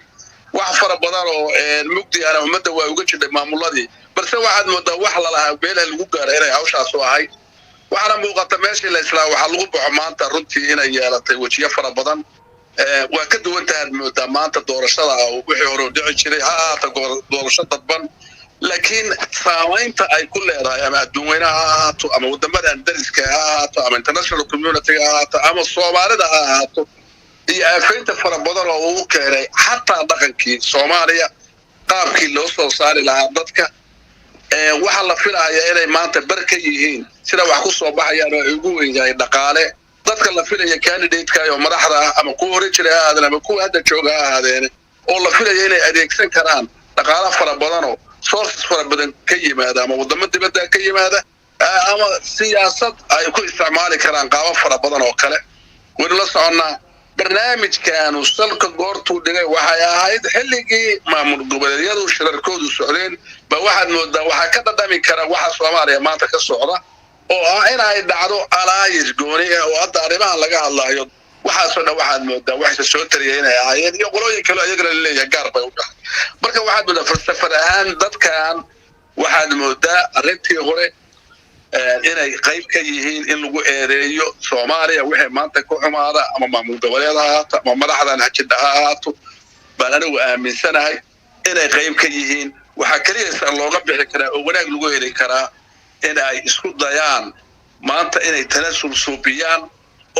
[SPEAKER 6] wax fara badan oo mugdi ana ummadda waa uga jidhay maamuladii, balse waxaad moodaa wax lalahaa meelaha lagu gaara inay hawshaasu ahayd. Waxaana muuqata meeshii la islaa waxaa lagu baxo maanta runtii inay yeelatay wejiyo fara badan. Waa ka duwan tahaad moodaa maanta doorashada wixii hore u dhici jiray, ha ahaata doorasho dadban, laakiin saamaynta ay ku leedahay ama adduun weynaha ha ahaato, ama waddamadan dariska ha ahaato, ama international community ha ahaato, ama Soomaalida ha ahaato, iyo aafaynta fara badan oo uu keenay xataa dhaqankii Soomaaliya qaabkii loo soo saari lahaa dadka, waxaa la filaya inay maanta bar ka yihiin sida wax ku soo baxayaan oo ay ugu weynyahay dhaqaale. Dadka la filaya candidate-ka oo madaxda ah, ama kuwa hore jiray ha ahaadeen ama kuwa hadda jooga ha ahaadeene, oo la filaya inay adeegsan karaan dhaqaalo fara badanoo sources fara badan ka yimaada, ama waddamo dibadda ka yimaada, ama siyaasad ay ku isticmaali karaan qaabo fara badan oo kale. Waynu la soconnaa barnaamijkaanu salka goortuu dhigay waxay ahayd xilligii maamul goboleedyadu shirarkoodu socdeen. Ba waxaad moodaa waxaa ka dhadhami kara waxa Soomaaliya maanta ka socda oo ah in ay dhacdo alaayis gooni ah oo hadda arrimahan laga hadlaayo. Waxaasoo dhan waxaad moodaa waxayse soo tariyay inay ahaayeen iyo qolooyin kale iyagana laleeyahay gaar bay u dhahay. Marka waxaad moodaa falsafad ahaan dadkan waxaad moodaa arrintii hore inay qayb ka yihiin in lagu eedeeyo Soomaaliya wixii maanta ku xumaada, ama maamul goboleed ha ahaato ama madaxdan hajidha ha ahaato, baan anigu aaminsanahay inay qayb ka yihiin. Waxaa keliyasa looga bixi karaa oo wanaag lagu heli karaa in ay isku dayaan maanta inay tanasul suubiyaan,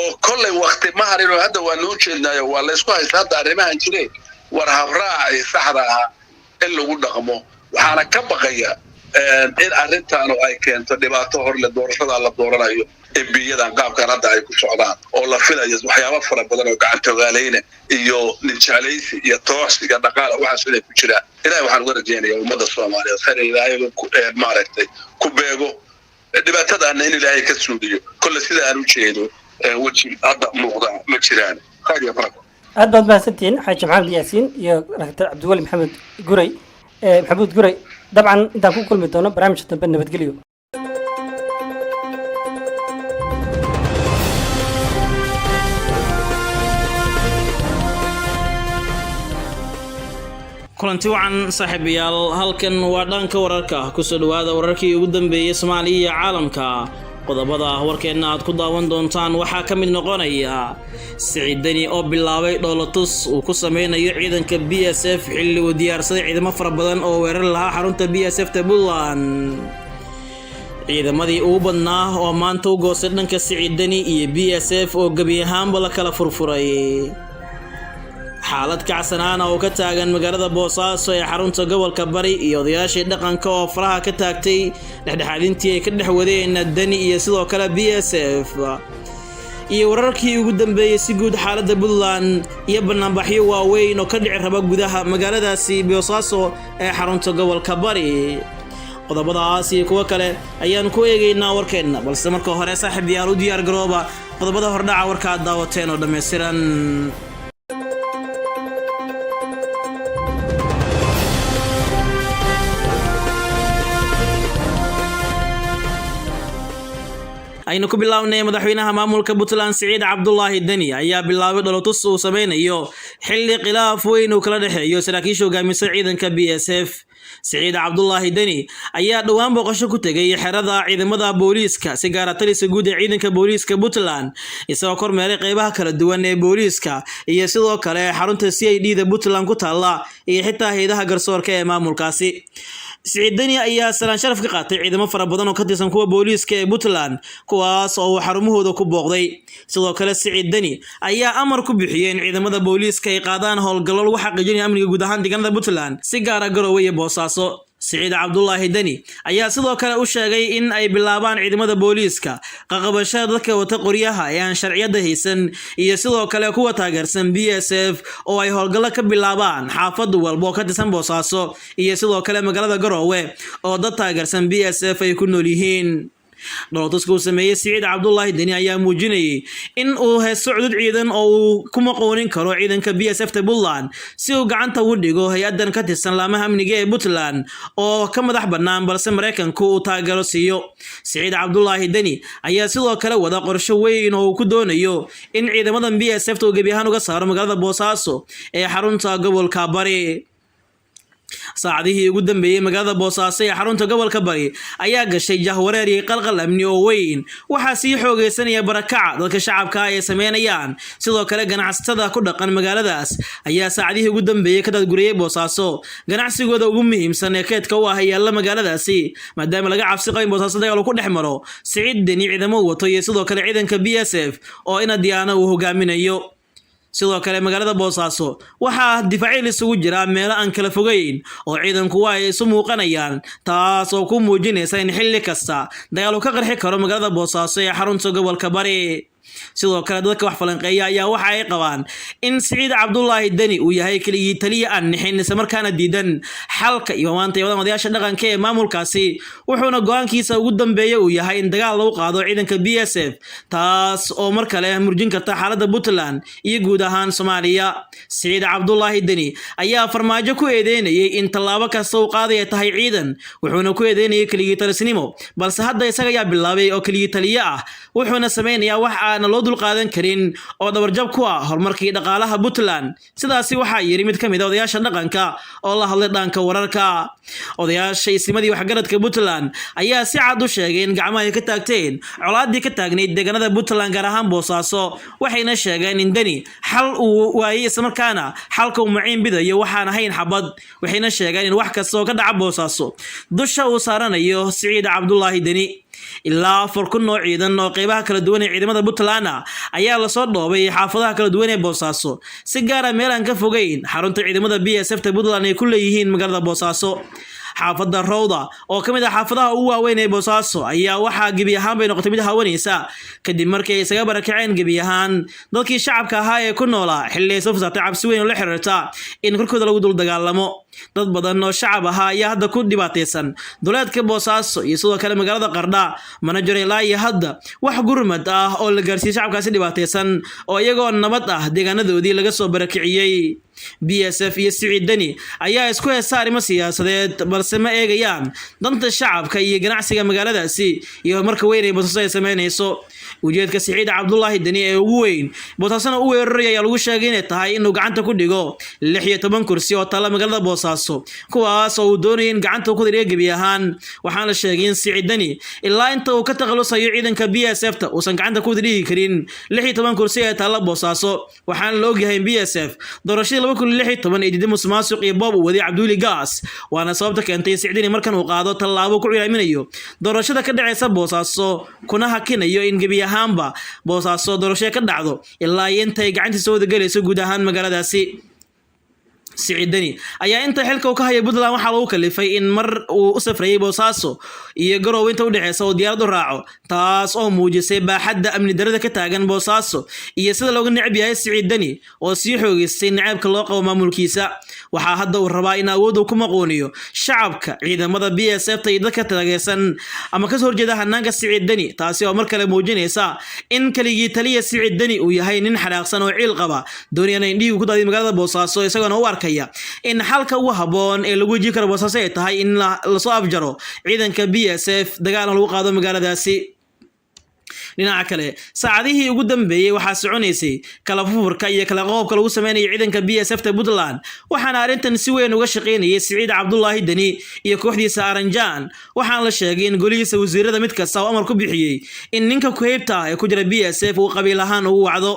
[SPEAKER 6] oo kollay wakti ma harinoo hadda waa nuu jeednaayo, waa laysku haysta hadda arrimahan jireen war habraaci saxda ah in lagu dhaqmo. Waxaana ka baqaya in arrintaanu ay keento dhibaato horle doorashada la dooranayo embiyadan qaabkan hadda ay ku socdaan, oo la filayo waxyaabo fara badan oo gacantogaaleyna iyo ninjeclaysi iyo tooxsiga dhaqaala waxaas inay ku jiraan. Ilahay waxaan uga rajaynayaa ummadda Soomaaliyeed khayr, Ilaahay maaragtay ku beego dhibaatadaana in Ilaahay ka suuliyo. Kolle sida aan u jeedo weji hadda muuqda ma jiraan. Khayr iyo barako.
[SPEAKER 5] Aad baad mahadsantihiin, Xaaji Maxamed Yaasiin iyo Dr. Cabdiweli Maxamed Guray, Maxamuud Guray. Dabcan intaan ku kulmi doono barnaamijka dambe, nabadgelyo.
[SPEAKER 7] Kulanti wacan, saaxiibayaal. Halkan waa dhanka wararka. Kusoo dhawaada wararkii ugu dambeeyey Soomaaliya iyo caalamka. Qodobada warkeenna aad ku daawan doontaan waxaa ka mid noqonaya Siciid Deni oo bilaabay dhoolatus uu ku sameynayo ciidanka BSF, xilli uu diyaarsaday ciidamo fara badan oo weerar lahaa xarunta BSF ta Puntland. Ciidamadii ugu badnaa oo maanta u goostay dhanka Siciid Deni iyo BSF oo gebi ahaanba la kala furfuray. Xaalad kacsanaana oo ka taagan magaalada Boosaaso ee xarunta gobolka Bari, iyo odayaashii dhaqanka oo faraha ka taagtay dhexdhexaadintii ay ka dhex wadeen Deni iyo sidoo kale BSF. Iyo wararkii ugu dambeeyey si guud xaaladda Puntland iyo banaanbaxyo waaweyn oo ka dhici raba gudaha magaaladaasi Boosaaso ee xarunta gobolka Bari. Qodobadaas iyo kuwo kale ayaan ku eegaynaa warkeenna, balse marka hore, saaxiib yaal, u diyaar garooba qodobada hordhaca warka aad daawateen oo dhammaystiran. Aynu ku bilownay, madaxweynaha maamulka Puntland Siciid Cabdulaahi Deni ayaa bilaabay dholotus uu sameynayo xilli khilaaf weyn uu kala dhexeeyo saraakiisha hogaamisa ciidanka BSF. Siciid Cabdulaahi Deni ayaa dhowaan booqasho ku tegay xerada ciidamada booliiska, si gaara taliska guud ee ciidanka booliiska Puntland, isagoo kormeeray qeybaha kala duwan ee booliiska iyo sidoo kale xarunta CID da Puntland ku taalla iyo xitaa hay'adaha garsoorka ee maamulkaasi. Siciid Deni ayaa salaan sharaf ka qaatay ciidamo fara badan oo ka tirsan kuwa booliiska ee Puntland, kuwaas oo uu xarumahooda ku booqday. Sidoo kale Siciid Deni ayaa amar ku bixiyey in ciidamada booliiska ay qaadaan howlgallo lagu xaqiijinayo amniga guud ahaan deegaanada Puntland, si gaara Garowe iyo Boosaaso. Siciid Cabdulaahi Deni ayaa sidoo kale u sheegay in ay bilaabaan ciidamada booliiska qaqabashada dadka wata qoryaha ee aan sharciyada haysan iyo sidoo kale kuwa taageersan BSF oo ay howlgallo ka bilaabaan xaafad walba oo ka tirsan Boosaaso iyo sidoo kale magaalada Garoowe oo dad taageersan BSF ay ku nool yihiin. Dhoolatuska uu sameeyey Siciid Cabdulaahi Deni ayaa muujinayay in uu haysto cudud ciidan oo uu ku maqoonin karo ciidanka BSF ta Puntland si uu gacanta ugu dhigo hay-adan ka tirsan laamaha amniga ee Puntland oo ka madax bannaan, balse Maraykanku uu taageero siiyo. Siciid Cabdulaahi Deni ayaa sidoo kale wada qorsho weyn oo uu ku doonayo in ciidamadan BSF ta uu gebi ahaan uga saaro magaalada Boosaaso ee xarunta gobolka Bari. Saacadihii ugu dambeeyey, magaalada Boosaaso ee xarunta gobolka Bari ayaa gashay jahwareer iyo qalqal amni oo weyn. Waxaa sii xoogeysanaya barakaca dadka shacabka ah ay sameynayaan. Sidoo kale ganacsatada ku dhaqan magaaladaas ayaa saacadihii ugu dambeeyey ka daadguriyey Boosaaso ganacsigooda ugu muhiimsan ee keedka u ah yaalla magaaladaasi, maadaama laga cabsi qabo in Boosaaso dagaal uu ku dhex maro Siciid Deni ciidamo uu wato iyo sidoo kale ciidanka BSF oo ina Diyaana uu hogaaminayo. Sidoo kale magaalada Boosaaso waxaa difaacyo isugu jira meelo aan kala fogeyn oo ciidanku waa ay isu muuqanayaan, taas oo ku muujinaysa in xilli kasta dagaal uu ka qarxi karo magaalada Boosaaso ee xarunta gobolka Bari. Sidoo kale dadka wax falanqeeya ayaa waxa ay qabaan in Siciid Cabdulaahi Deni uu yahay keligii taliya aan nixin, islamarkaana diidan xalka iyo maanta iyo odayaasha dhaqanka ee maamulkaasi, wuxuuna go-aankiisa ugu dambeeya uu yahay in dagaal lagu qaado ciidanka BSF, taas oo mar kale murjin karta xaaladda Puntland iyo guud ahaan Soomaaliya. Siciid Cabdulaahi Deni ayaa Farmaajo ku eedeynayay in tallaabo kasta uu qaadaya tahay ciidan, wuxuuna ku eedeynayay keligii talisnimo, balse hadda isaga ayaa bilaabay oo keligii taliye ah, wuxuuna sameynayaa wax aan loo dulqaadan karin oo dhabarjab ku ah horumarkii dhaqaalaha Puntland. Sidaasi waxaa yidhi mid ka mid a odayaasha dhaqanka oo la hadlay dhanka wararka. Odayaasha isnimadii waxgaradka Puntland ayaa si cad u sheegay in gacmaha ay ka taagteen colaadii ka taagnayd deegaanada Puntland, gaar ahaan Boosaaso, waxayna sheegeen in Deni xal uu waayey, islamarkaana xalka uu maciin bidayo waxaan ahayn xabad. Waxayna sheegeen in wax kasta oo ka dhaca Boosaaso dusha uu saaranayo Siciid Cabdulaahi Deni. Ilaa 4000 oo ciidan oo qeybaha kala duwan ee ciidamada Puntland ayaa lasoo dhoobay xaafadaha kala duwan ee Boosaaso, si gaara meel aan ka fogeyn xarunta ciidamada BSF ta Puntland ay ku leeyihiin magaalada Boosaaso. Xaafadda Rowda oo ka mid ah xaafadaha ugu waaweyn ee Boosaaso ayaa waxaa gebi ahaan bay noqotay mid hawanaysa kadib markii ay isaga barakaceen gebi ahaan dadkii shacabka ahaa ee ku noolaa, xilli ay soo fasaartay cabsi weyn oo la xiriirta in korkooda lagu dul dagaalamo. Dad badan oo shacab ahaa ayaa hadda ku dhibaataysan duleedka Boosaaso iyo sidoo kale magaalada Qardha, mana jiro ilaa iyo hadda wax gurmad ah oo la gaarsiiyey shacabkaasi dhibaataysan oo iyagoo nabad ah deegaanadoodii laga soo barakiciyey. BSF iyo Siciid Deni ayaa isku heesta arrimo siyaasadeed, balse ma eegayaan danta shacabka iyo ganacsiga magaaladaasi iyo horumarka weyn ee Boosaaso ay sameynayso. Ujeedka Siciid Cabdulaahi Deni ee ugu weyn Boosaasona u weeraraya ayaa lagu sheegay inay tahay inuu gacanta ku dhigo 16 kursi oo taalla magaalada Boosaaso, kuwaas oo uu doonayay in gacanta ku dhiga gebi ahaan. Waxaana la sheegay in Siciid Deni ilaa inta uu ka takhalusayo ciidanka BSF ta uusan gacanta ku dhigi karin 16 kursi ee taalla Boosaaso. Waxaana la ogyahay in BSF doorashadii 2016 ee diiday musuqmaasuq iyo boob uu waday Cabduuli Gaas, waana sababta keentay in Siciid Deni markan uu qaado tallaabo ku cilaaminayo doorashada ka dhacaysa Boosaaso, kuna hakinayo in gebi ahaanba Boosaaso doorasho ka dhacdo ilaa iyo intay gacantiisa wada gelayso guud ahaan magaaladaasi. Siciid Deni ayaa inta xilka uu ka hayay Puntland waxaa lagu kalifay in mar uu u safrayay Boosaaso iyo Garowe inta u dhexeysa oo diyaarad u raaco, taas oo muujisay baaxadda amni darrada ka taagan Boosaaso iyo sida looga necab yahay Siciid Deni oo sii xoogeystay nacaybka loo qabo maamulkiisa. Waxaa hadda uu rabaa in awood uu ku maqooniyo shacabka, ciidamada BSF ta iyo dadka taageersan ama kasoo horjeeda hanaanka Siciid Deni, taasi oo mar kale muujinaysa in keligii taliya Siciid Deni uu yahay nin xanaaqsan oo ciil qaba, doonayana in dhiigu ku daadiyo magaalada Boosaaso, isagoona u arkaya in xalka ugu habboon ee lagu wajihi karo Boosaaso ay tahay in lasoo afjaro ciidanka BSF, dagaalna lagu qaado magaaladaasi. Dhinaca kale, saacadihii ugu dambeeyey waxaa soconaysay kala fufurka iyo kala qoobka lagu sameynaya ciidanka BSF ta Puntland, waxaana arrintan si weyn uga shaqaynayay Siciid Cabdulaahi Deni iyo kooxdiisa Aranjaan. Waxaana la sheegay in golihiisa wasiirada mid kasta oo amar ku bixiyey in ninka kuheybta ah ee ku jira BSF uu qabiil ahaan ugu wacdo.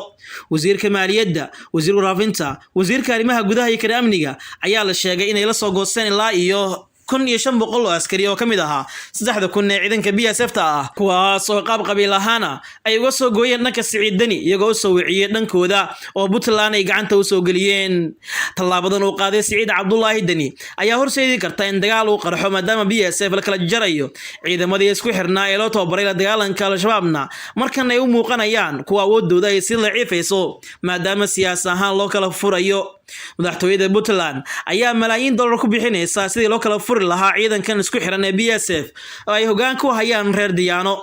[SPEAKER 7] Wasiirka maaliyadda, wasiirka warfaafinta, wasiirka arrimaha gudaha iyo kale amniga ayaa la sheegay inay la soo goosteen ilaa iyo 1500 oo askari oo ka mid ahaa 3000 ee ciidanka BSF ta ah, kuwaas oo qaab qabiil ahaana ay uga soo gooyeen dhanka Siciid Deni, iyagoo u soo wiciyey dhankooda oo Puntland ay gacanta u soo geliyeen. Tallaabadan uu qaaday Siciid Cabdulaahi Deni ayaa horseedi karta in dagaal uu qarxo, maadaama BSF la kala jarayo ciidamadii isku xirnaa ee loo tababaray la dagaalanka Al-Shabaabna markan ay u muuqanayaan kuwa awoodooda ay sii daciifayso, maadaama siyaas ahaan loo kala furayo. Madaxtooyada Puntland ayaa malaayiin dollar ku bixinaysa sidii loo kala furi lahaa ciidankan isku xiran ee BSF oo ay hoggaan ku hayaan reer Diyaano.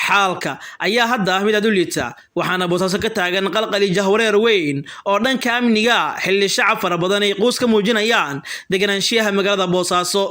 [SPEAKER 7] Xaalka ayaa hadda ah mid aad u liita, waxaana Boosaaso ka taagan qalqali jahwareer weyn oo dhanka amniga, xilli shacab fara badan ay quus ka muujinayaan deganaanshiyaha magaalada Boosaaso.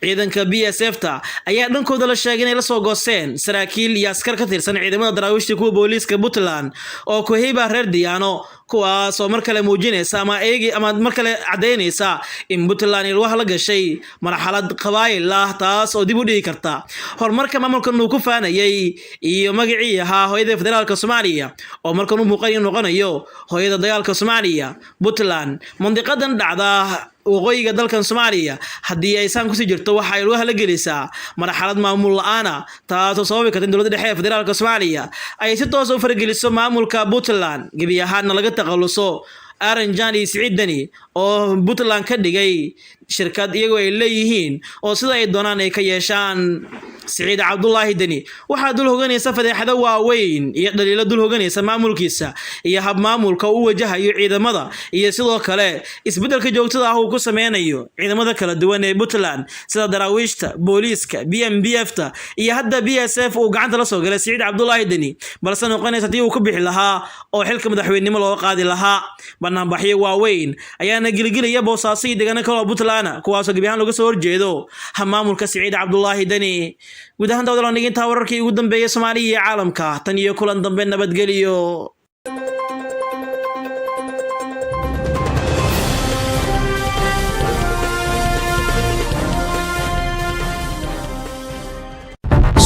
[SPEAKER 7] Ciidanka BSF ta ayaa dhankooda la sheegay inay la soo goosteen saraakiil iyo askar ka tirsan ciidamada daraawiishta, kuwa booliiska Puntland oo kuheyba reer Diyaano, kuwaas oo mar kale muujinaysa ama eegi ama mar kale caddaynaysa in Puntland ilwaha la gashay marxalad qabaayil ah, taas oo dib u dhigi karta horumarka maamulkan uu ku faanayay iyo magacii ahaa hooyada federaalka Soomaaliya oo markan u muuqan inuu noqonayo hooyada dagaalka Soomaaliya. Puntland mandiqadan dhacda waqooyiga dalkan Soomaaliya haddii ay saan kusii jirto waxa ay lugaha la gelaysaa marxalad maamul la-aana, taasoo sababi karta in dowladda dhexe ee federaalka Soomaaliya ay si toos u farageliso maamulka Puntland, gebi ahaanna laga takhaluso Aranjan iyo Siciid Deni oo Puntland ka dhigay shirkad iyagoo ay leeyihiin oo sida ay doonaan ay ka yeeshaan. Siciid Cabdulaahi Deni waxaa dul hoganaysa fadeexado waaweyn iyo dhaliilo dul hoganaysa maamulkiisa iyo hab maamulka uu wajahayo ciidamada, iyo sidoo kale isbeddelka joogtada ah uu ku sameynayo ciidamada kala duwan ee Puntland, sida daraawiishta, booliiska, BMBF ta iyo hadda BSF uu gacanta la soo galay Siciid Cabdulaahi Deni, balse noqonaysa haddii uu ku bixi lahaa oo xilka madaxweynenimo looga qaadi lahaa. Banaanbaxyo waaweyn ayaana gelgelaya Boosaaso iyo deegaano kale oo Puntland, kuwaasoo gebi ahaan looga soo horjeedo hab maamulka Siciid Cabdulaahi Deni. Guud ahaan dawadalan dhigintaa wararkii ugu dambeeyay Soomaaliya iyo caalamka. Tan iyo kulan dambe, nabadgeliyo.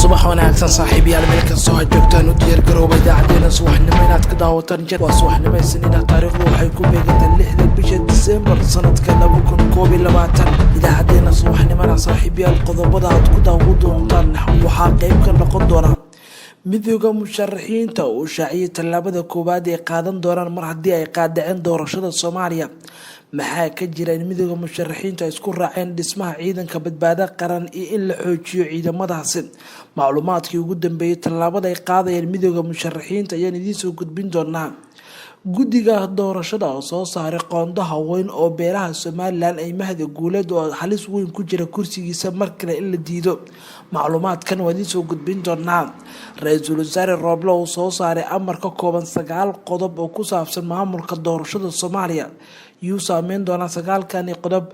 [SPEAKER 8] Subax wanaagsan saaxiibayaal, meel kastoo aad joogtaan, u diyaargarooba idaacadeena subaxnimo inaad ka daawataan. Waa subaxnimo Isniina, taariikhdu waxay ku beegantaa 6da bisha Disembar sanadka 2021. Idaacadeena subaxnimona saaxiibayaal, qodobada aad ku daawan doontaan waxaa qeyb ka noqon doona Midooda Musharaxiinta uu shaaciyay tallaabada koowaad ay qaadan doonaan mar haddii ay qaadaceen doorashada Soomaaliya. Maxaa ka jira in Midooda Musharaxiintu ay isku raaceen dhismaha ciidanka badbaado qaran iyo in la xoojiyo ciidamadaasi? Macluumaadkii ugu dambeeyay tallaabada ay qaadayeen Midooda Musharaxiinta ayaan idiin soo gudbin doonaa. Guddiga doorashada oo soo saaray qoondo haween oo beelaha Somaliland ay Mahdi Guuleed oo halis weyn ku jira kursigiisa mar kale in la diido, macluumaadkan waa idiin soo gudbin doonaa. Ra-iisul wasaare Rooble uu soo saaray amar ka kooban 9 qodob oo ku saabsan maamulka doorashada Soomaaliya. Yuu saameyn doonaa sagaalkani qodob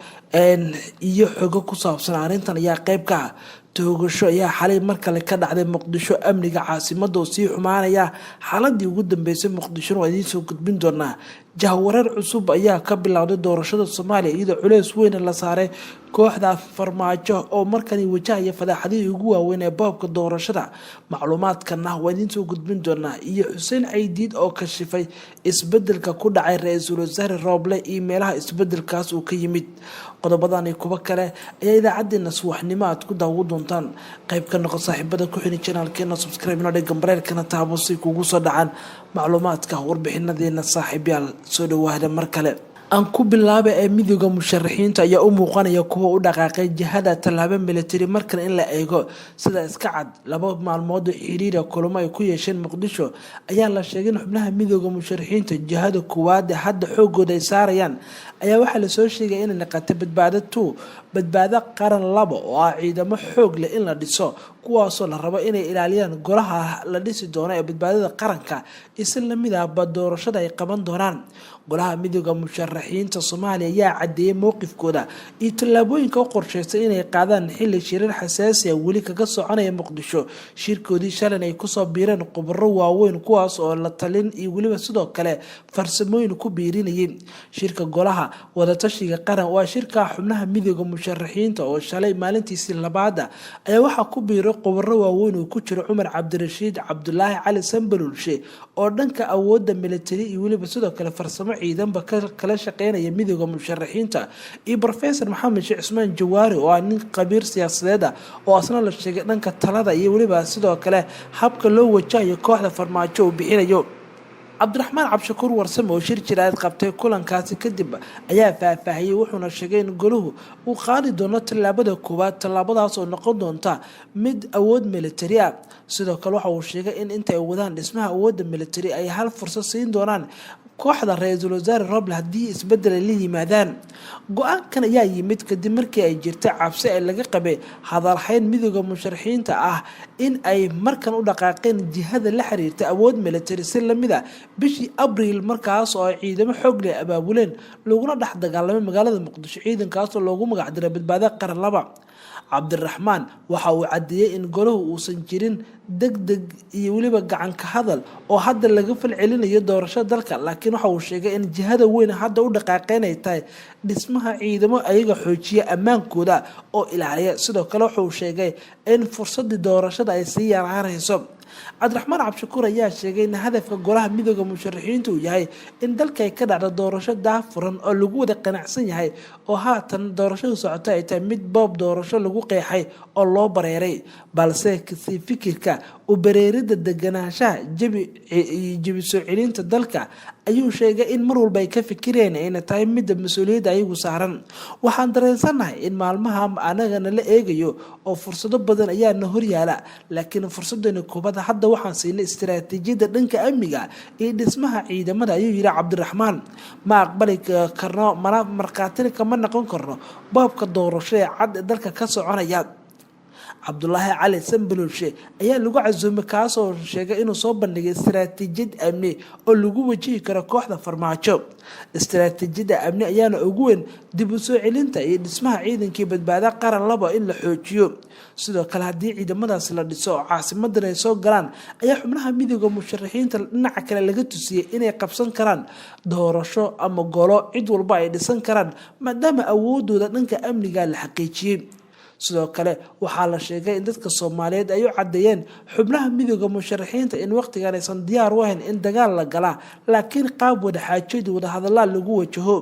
[SPEAKER 8] iyo xogo ku saabsan arrintan ayaa qeyb ka ah. Toogasho ayaa xalay mar kale ka dhacday Muqdisho, amniga caasimada oo sii xumaanaya, xaaladii ugu dambeysay Muqdishona waa idiin soo gudbin doonaa. Jahwareer cusub ayaa ka bilowday doorashada Soomaaliya, iyadoo culeys weyn la saaray kooxda Farmaajo oo markani wajahaya fadaaxadihii ugu waaweyn ee boobka doorashada, macluumaadkana waa idiin soo gudbin doonaa. Iyo Xuseen Caydiid oo kashifay isbedelka ku dhacay ra-iisul wasaare Rooble iyo meelaha isbedelkaas uu ka yimid. Qodobadan iyo kuwo kale ayaa idaacadeena subaxnimo aad ku daawo doontaan. Qayb ka noqon saaxiibada ku xini channelkeena, subscribe inoo dhig, gambareerkana taabo si kugu soo dhacaan macluumaadka warbixinadeena. Saaxiibyaal, soo dhawaada mar kale. Aan ku bilaaba ee Midooda Musharaxiinta ayaa u muuqanaya kuwa u dhaqaaqay jihada tallaabo military markan in la eego. Sida iska cad, 2 maalmood oo xiriira kulamo ay ku yeesheen Muqdisho ayaa la sheegay in xubnaha Midooda Musharaxiinta jihada koowaad ee hadda xoogooda ay saarayaan ayaa waxaa lasoo sheegay inay naqatay Badbaado 2, Badbaado Qaran 2, oo ah ciidamo xoog leh in la dhiso, kuwaasoo la rabo inay ilaaliyaan golaha la dhisi doono ee badbaadada qaranka, isi lamid ahba doorashada ay qaban doonaan. Golaha Midooda Musharaxiinta Soomaaliya ayaa cadeeyay mowqifkooda iyo tallaabooyinka u qorsheystay inay qaadaan, xilli shirar xasaasi ah weli kaga soconaya Muqdisho. Shirkoodii shalan ay kusoo biireen khubaro waaweyn, kuwaas oo la talin iyo weliba sidoo kale farsamooyin ku biirinayay shirka golaha wadatashiga qaran. Waa shirka xubnaha Midooda Musharaxiinta. Musharaxiinta oo shalay maalintiisii labaada ayaa waxaa ku biiray khubaro waaweyn uu ku jiro Cumar Cabdirashiid Cabdulaahi Cali Sambalulshe, oo dhanka awoodda militari iyo weliba sidoo kale farsamo ciidanba kala shaqeynaya Midooda Musharaxiinta, iyo Professor Maxamed Sheekh Cusmaan Jawaari, oo ah nin khabiir siyaasadeed ah oo asna la sheegay dhanka talada iyo weliba sidoo kale habka loo wajahayo kooxda Farmaajo uu bixinayo. Cabdiraxmaan Cabshakuur Warsame oo shir jiraad qabtay kulankaasi kadib ayaa faahfaahiyey, wuxuuna sheegay in goluhu uu qaadi doono tallaabada koowaad, tallaabadaas oo noqon doonta mid awood militari ah. Sidoo kale waxa uu sheegay in inta ay wadaan dhismaha awoodda militari ay hal fursad siin doonaan kooxda Ra-iisul Wasaare Roble haddii isbeddel ay la yimaadaan. Go-aankan ayaa yimid kadib markii ay jirtay cabsi ay laga qabay hadalhayn Midooda Musharaxiinta ah in ay markan u dhaqaaqeen jihada la xiriirta awood militari, si lamid a bishii Abriil, markaas oo ay ciidamo xoog leh abaabuleen laguna dhex dagaalamay magaalada Muqdisho, ciidankaasoo loogu magacdiray Badbaado Qaran 2. Cabdiraxmaan waxa uu caddeeyey in golahu uusan jirin deg deg iyo weliba gacan ka hadal oo hadda laga falcelinayo doorashada dalka, laakiin waxa uu sheegay in jihada weyn hadda u dhaqaaqeen ay tahay dhismaha ciidamo ayaga xoojiya ammaankooda oo ilaaliya. Sidoo kale wuxuu sheegay in fursadii doorashada ay sii yaraanayso. Cabdiraxmaan Cabshakuur ayaa sheegay in hadafka golaha Midooda Musharaxiinta uu yahay in dalka ay ka dhacdo doorasho daahfuran oo lagu wada qanacsan yahay, oo haatan doorashadu socota ay tahay mid boob doorasho lagu qeexay oo loo bareeray, balse kasii fikirka u bareerida deganaanshaha jabi jebi soo celinta dalka ayuu sheegay in mar walba ay ka fikireen ayna tahay midda mas-uuliyadda ayagu saaran. "Waxaan dareensannahay in maalmaha anagana la eegayo oo fursado badan ayaa na horyaala, laakiin fursadani kubada hadda waxaan siinay istaraatiijiyadda dhanka amniga iyo dhismaha ciidamada," ayuu yidhi Cabdiraxmaan. "Ma aqbali karno mana markhaatina kama noqon karno boobka doorasho ee cad ee dalka ka soconaya." Cabdulaahi Cali Sambalolshe ayaa lagu casuumay, kaasoo sheegay inuu soo bandhigay istaraatiijiyad amni oo lagu wajihi karo kooxda Farmaajo. Istaraatiijiyadda amni ayaana ugu weyn dib u soo celinta iyo dhismaha ciidankii Badbaado Qaran 2 in la xoojiyo. Sidoo kale haddii ciidamadaasi la dhiso oo caasimadan ay soo galaan, ayaa xubnaha Midooda Musharaxiinta dhinaca kale laga tusiyey inay qabsan karaan doorasho ama golo cid walba ay dhisan karaan, maadaama awoodooda dhanka amniga la xaqiijiyey. Sidoo kale waxaa la sheegay in dadka Soomaaliyeed ay u caddeeyeen xubnaha Midooda Musharaxiinta in waqtigan aysan diyaar u ahayn in dagaal la galaa, laakiin qaab wadaxaajood, wadahadallaa lagu wajaho.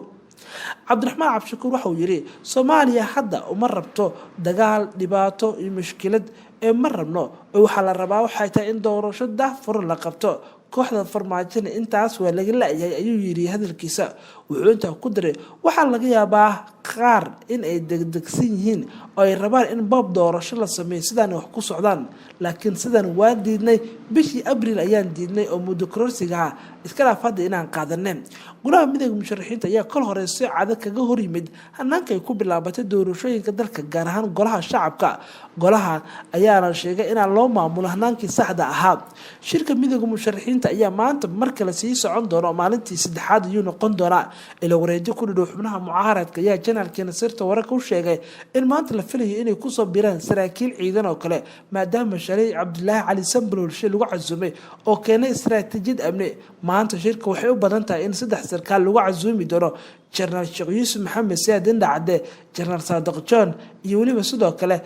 [SPEAKER 8] Cabdiraxmaan Cabshakuur waxauu yidhi: "Soomaaliya hadda uma rabto dagaal, dhibaato iyo mushkilad ee ma rabno. Waxaa la rabaa waxay tahay in doorasho daahfuran la qabto, kooxda Farmaajona intaas waa laga la-yahay," ayuu yidhi hadalkiisa. Wuxuu intaa ku daray: "Waxaa laga yaabaa qaar in ay degdegsan yihiin oo ay rabaan in boob doorasho la sameeyo sidaan wax ku socdaan, laakiin sidan waa diidnay. Bishii Abriil ayaan diidnay oo muddo kororsigaha iska dhaaf hadda inaan qaadanay." Golaha Midooda Musharaxiinta ayaa kol hore si cado kaga hor yimid hanaanka ay ku bilaabatay doorashooyinka dalka, gaar ahaan golaha shacabka. Golaha ayaana sheegay inaan loo maamulo hanaankii saxda ahaa. Shirka Midooda Musharaxiinta ayaa maanta mar kale sii socon doona oo maalintii saddexaad ayuu noqon doonaa. Ila wareejo ku dhidhow xubnaha mucaaradka ayaa janaalkeena sirta wararka u sheegay in maanta la filayo inay kusoo biraan saraakiil ciidan oo kale, maadaama shalay Cabdulaahi Cali Sambalolshe lagu casuumay oo keenay istaraatiijiyad amni. Maanta shirka waxay u badan tahay in saddex sarkaal lagu casuumi doono: Jenaraal Sheekh Yuusuf Maxamed Siyaad Indhacade, Jenaraal Saadiq John iyo weliba sidoo kale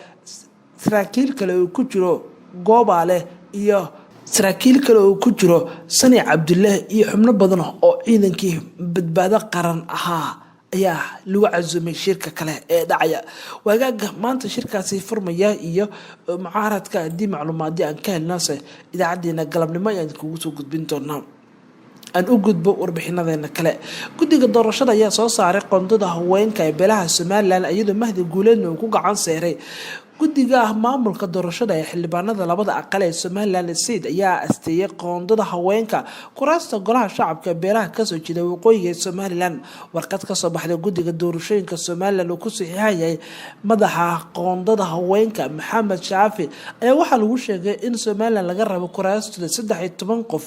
[SPEAKER 8] saraakiil kale oo ku jiro Goobaale iyo saraakiil kale oo ku jiro Sani Cabdulaahi iyo xubno badan oo ciidankii Badbaado Qaran ahaa ayaa lagu casuumay shirka kale ee dhacaya waagaaga maanta shirkaasi furmaya iyo mucaaradka. Haddii macluumaadyo aan ka helnase, idaacadeena galabnimo ayaan kugu soo gudbin doonaa. Aan u gudbo warbixinadeena kale. Guddiga doorashada ayaa soo saaray qoondada haweenka ee beelaha Somaliland, iyadoo Mahdi Guuleedna uu ku gacan seeray. Guddiga maamulka doorashada ee xildhibaanada labada aqal ee Somaliland, SIID, ayaa asteeyay qoondada haweenka kuraasta golaha shacabka ee beelaha kasoo jeeda waqooyiga ee Somaliland. Warqad kasoo baxday guddiga doorashooyinka Somaliland uu ku saxiixayay madaxa qoondada haweenka Maxamed Shaafi ayaa waxaa lagu sheegay in Somaliland laga rabo kuraastooda 13 qof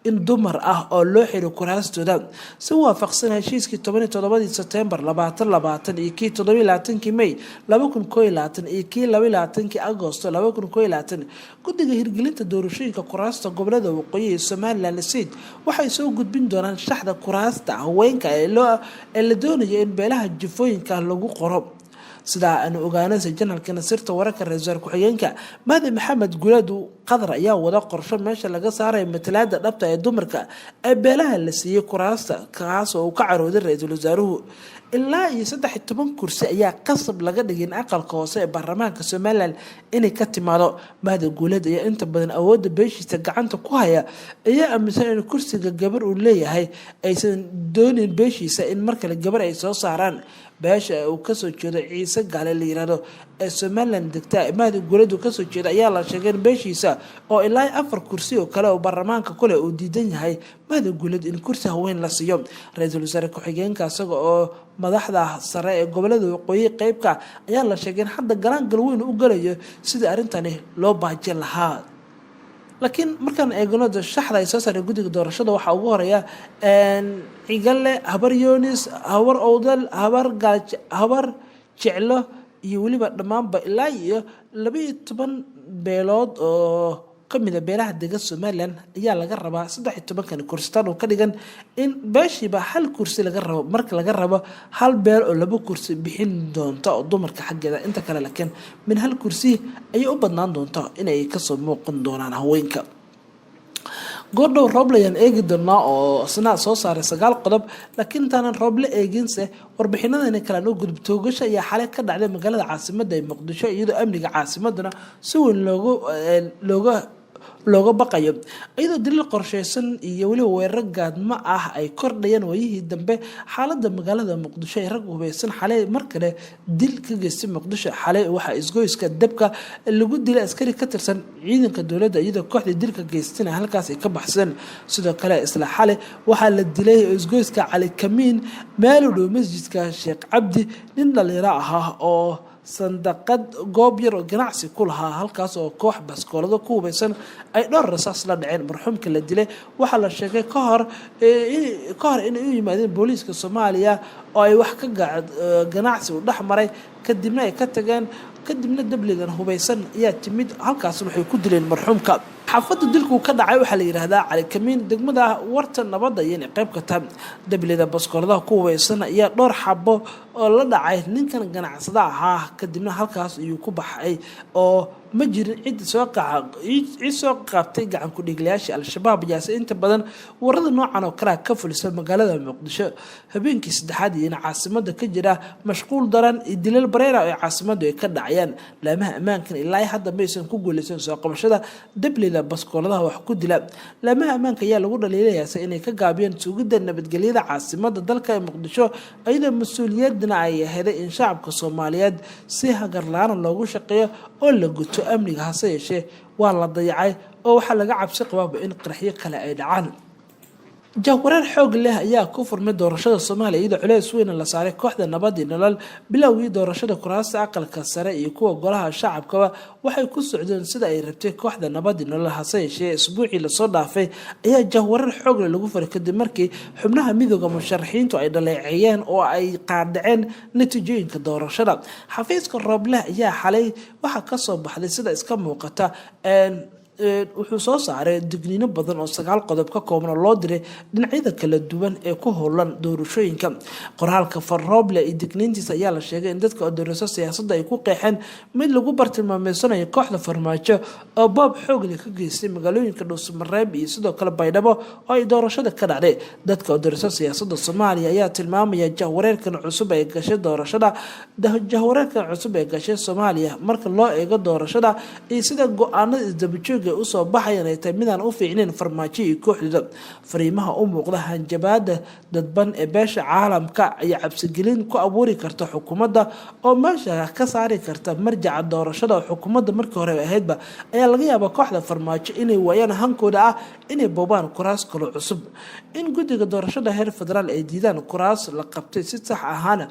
[SPEAKER 8] in dumar ah oo loo xiro kuraastooda, si waafaqsan heshiiskii 17-dii Sebtembar 2020 iyo kii 27-kii May 2021 iyo kii 22-kii Agosto 2021. Guddiga hirgelinta doorashooyinka kuraasta gobolada waqooyi ee Somaliland, SIID, waxay soo gudbin doonaan shaxda kuraasta haweenka ee la doonayo in beelaha jifooyinka lagu qoro. Sidaa aanu ogaanaysa janalka Nasirta wararka, ra-isul wasaare ku-xigeenka Mahdi Maxamed Guleed Qadar ayaa wada qorsho meesha laga saaraya matalaada dhabta ee dumarka ee beelaha la siiyey kuraasta, kaas oo uu ka carooday ra-iisul wasaaruhu. Ilaa iyo 13 kursi ayaa qasab laga dhigay in aqalka hoose ee baarlamaanka Somalilan inay ka timaado. Mahdi Guuleed ayaa inta badan awoodda beeshiisa gacanta ku haya, ayaa aaminsan in kursiga gabar uu leeyahay aysan doonin beeshiisa in markale gabar ay soo saaraan. Beesha uu kasoo jeedo Ciise Gaale la yirahdo ee Somalilan degta, Mahdi Guuleed uu kasoo jeeda, ayaa la sheegay in beeshiisa oo ilaa 4 kursi oo kale oo baarlamaanka kule uu diidan yahay Mahdi Guuleed in kursi haween la siiyo. Ra-iisul wasaare ku-xigeenka isaga oo madaxda sare ee gobolada waqooyi qeybka ayaa la sheegay in hadda galaangal weyn u galayo sidii arrintani loo baajin lahaa. Laakiin markaan eegno shaxda ay soo saareen guddiga doorashada, waxaa ugu horeeya Cigale, Habar Yonis, Habar Owdal, Habar Gaaj, Habar Jeclo iyo weliba dhammaanba ilaa iyo 12 beelood oo kamida beelaha dega Somalilan ayaa laga rabaa 13-kan kursi, tan oo ka dhigan in beeshiiba hal kursi laga rabo, marka laga rabo hal beel oo 2 kursi bixin doonta oo dumarka xaggeeda. Inta kale laakiin min hal kursi ayay u badnaan doonta inay kasoo muuqan doonaan haweenka. Goordhow Rooble ayaan eegi doonaa oo isna soo saaray 9 qodob, laakiin intaanan Rooble eeginse warbixinadani kale aan u gudub. Toogasho ayaa xalay ka dhacday magaalada caasimada ee Muqdisho, iyadoo amniga caasimadana si weyn looga baqayo, iyadoo daliil qorsheysan iyo weliba weeraro gaadmo ah ay kordhayaan waayihii dambe. Xaalada magaalada Muqdisho ay rag hubeysan xalay mar kale dil ka geystay Muqdisho. Xalay waxaa isgoyska Dabka lagu dilay askari ka tirsan ciidanka dowladda, iyadoo kooxdii dilka geystana halkaas ay ka baxsadeen. Sidoo kale isla xalay waxaa la dilay isgoyska Cali Kamiin, meel u dhow masjidka Sheekh Cabdi, nin dhalinyaro ahaa oo sandaqad goob yar oo ganacsi ku lahaa halkaas, oo koox baskoolado ku hubeysan ay dhowr rasaas la dhaceen. Marxuumka la dilay waxaa la sheegay ka hor inay u yimaadeen booliiska Soomaaliya oo ay wax ka ganacsi u dhex maray, kadibna ay ka tageen. Kadibna dabligan hubeysan ayaa timid halkaasna waxay ku dileen marxuumka. Xaafadda dilku ka dhacay waxaa la yidhaahdaa Cali Kamiin, degmada Warta Nabadda iyo inay qayb ka tahay. Dablida baskooladaha ku hubeysan ayaa dhowr xabo oo la dhacay ninkan ganacsada ahaa, kadibna halkaas ayuu ku baxay oo ma jirin cid soo qabtay gacan ku-dhiiglayaashii. Al-Shabaab ayaase inta badan warada noocan oo kalea ka fulisa magaalada Muqdisho. Habeenkii saddexaad iyo in caasimada ka jira mashquul daran iyo dilal bareera ee caasimadu ay ka dhacayaan. Laamaha ammaankan ilaa hadda maysan ku guuleysan soo qabashada dablida baskooladaha wax ku dila. Laamaha ammaanka ayaa lagu dhaliilayaase inay ka gaabiyeen sugidda nabadgelyada caasimada dalka ee Muqdisho, iyadoo mas-uuliyadna ay aheeday in shacabka Soomaaliyeed si hagarla-aana loogu shaqeeyo oo la guto amniga. Hase yeeshee waa la dayacay oo waxaa laga cabsi qabaaba in qaraxyo kale ay dhacaan. Jahwareer xoog leh ayaa ku furmay doorashada Soomaaliya, iyadoo culeys weyn la saaray kooxda Nabadii Nolol. Bilowgii doorashada, kuraasta aqalka sare iyo kuwa golaha shacabkaba waxay ku socdeen sida ay rabtay kooxda Nabadii Nolol. Hase yeeshee isbuucii lasoo dhaafay ayaa jahwareer xoog leh lagu furay, kadib markii xubnaha midooda musharaxiintu ay dhaleeceeyeen oo ay qaadhaceen natiijooyinka doorashada. Xafiiska Roobleh ayaa xalay waxaa kasoo baxday sida iska muuqata, wuxuu soo saaray digniino badan oo 9 qodob ka kooban oo loo diray dhinacyada kala duwan ee ku howlan doorashooyinka. Qoraalka Farooble iyo digniintiisa ayaa la sheegay in dadka doorasho siyaasadda ay ku qeexeen mid lagu bartilmaameysanayo kooxda Farmaajo oo boob xoogle ka geystay magaalooyinka Dhuusamareeb iyo sidoo kale Baydhabo oo ay doorashada ka dhacday. Dadka doorasho siyaasadda Soomaaliya ayaa tilmaamaya jahwareerkan cusub ee gashay doorashada, jahwareerkan cusub ee gashay Soomaaliya marka loo eego doorashada iyo sida go-aanada isdabajooga usoo baxayan ay tahay midaan u fiicnayn Farmaajo iyo kooxdooda. Fariimaha u muuqda hanjabaada dadban ee beesha caalamka ayaa cabsigelin ku abuuri karta xukuumadda oo meesha ka saari karta marjaca doorashada oo xukuumadda markii hore ahaydba. Ayaa laga yaabaa kooxda Farmaajo inay waayaan hankooda ah inay boobaan kuraas kaloo cusub. In guddiga doorashada heer federaal ay diidaan kuraas la qabtay si sax ahaana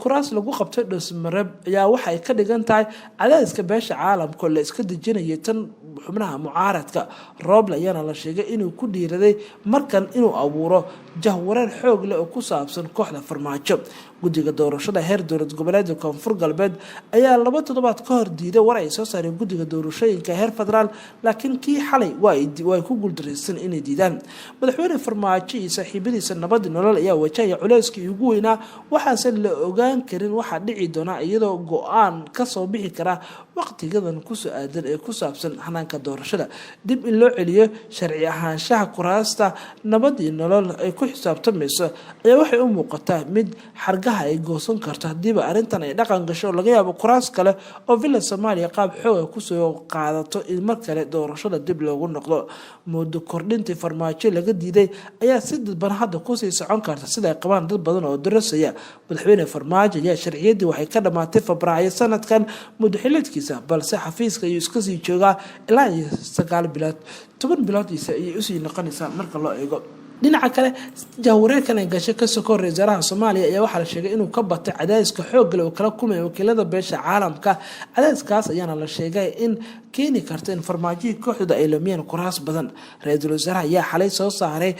[SPEAKER 8] kuraas lagu qabtay Dhuusmareeb ayaa waxay ka dhigan tahay cadaadiska beesha caalamka oo la iska dejinayay tan xubnaha. Xubnaha mucaaradka Rooble ayaana la sheegay inuu ku dhiiraday markan inuu abuuro jahwareer xoog leh oo ku saabsan kooxda Farmaajo. Guddiga doorashada heer dowlad goboleedka Koonfur Galbeed ayaa 2 toddobaad ka hor diiday war ay soo saareen guddiga doorashooyinka heer federaal, laakiin kii xalay waa ay ku guuldareysan inay diidaan. Madaxweyne Farmaajo iyo saaxiibadiisa Nabadi Nolol ayaa wajahaya culeyskii ugu weynaa, waxaase la ogaan karin waxaa dhici doona, iyadoo go-aan kasoo bixi kara waqtigadan kusoo aadan ee ku saabsan hanaanka doorashada. Dib in loo celiyo sharci ahaanshaha kuraasta Nabad iyo Nolol ay ku xisaabtamayso ayaa waxay u muuqataa mid xargaha ay goosan karto hadiiba arrintan ay dhaqan gasho, oo laga yaabo kuraas kale oo Villa Soomaaliya qaab xooga kusoo qaadato in mar kale doorashada dib loogu noqdo. Muddo kordhintii Farmaajo laga diiday ayaa si dadban hadda kusii socon karta, sida ay qabaan dad badan oo darasaya. Madaxweyne Farmaajo ayaa sharciyaddii waxay ka dhamaatay Febraayo sanadkan muddo xileedkiisa, balse xafiiska ayuu iska sii joogaa ilaa iyo 9 bilood, 10 biloodiisa ayay usii noqonaysaa. Marka loo eego dhinaca kale, jahwareerkan ay gashay ka soko, ra wasaaraha Soomaaliya ayaa waxaa la sheegay inuu ka batay cadaadiska xooggale oo kala kulmaya wakiilada beesha caalamka. Cadaadiskaas ayaana la sheegay in keeni karta in Farmaajihii kooxdooda ay lumiyeen kuraas badan. Ra-iisul wasaaraha ayaa xalay soo saaray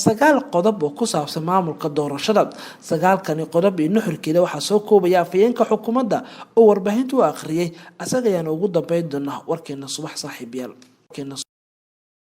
[SPEAKER 8] sagaal qodob oo ku saabsan maamulka doorashada. Sagaalkani qodob iyo nuxurkeeda waxaa soo koobaya afhayeenka xukuumadda oo warbaahinta u akhriyay. Asaga ayaana ugu dambeyn doonaa warkeena subax, saaxiibyaal.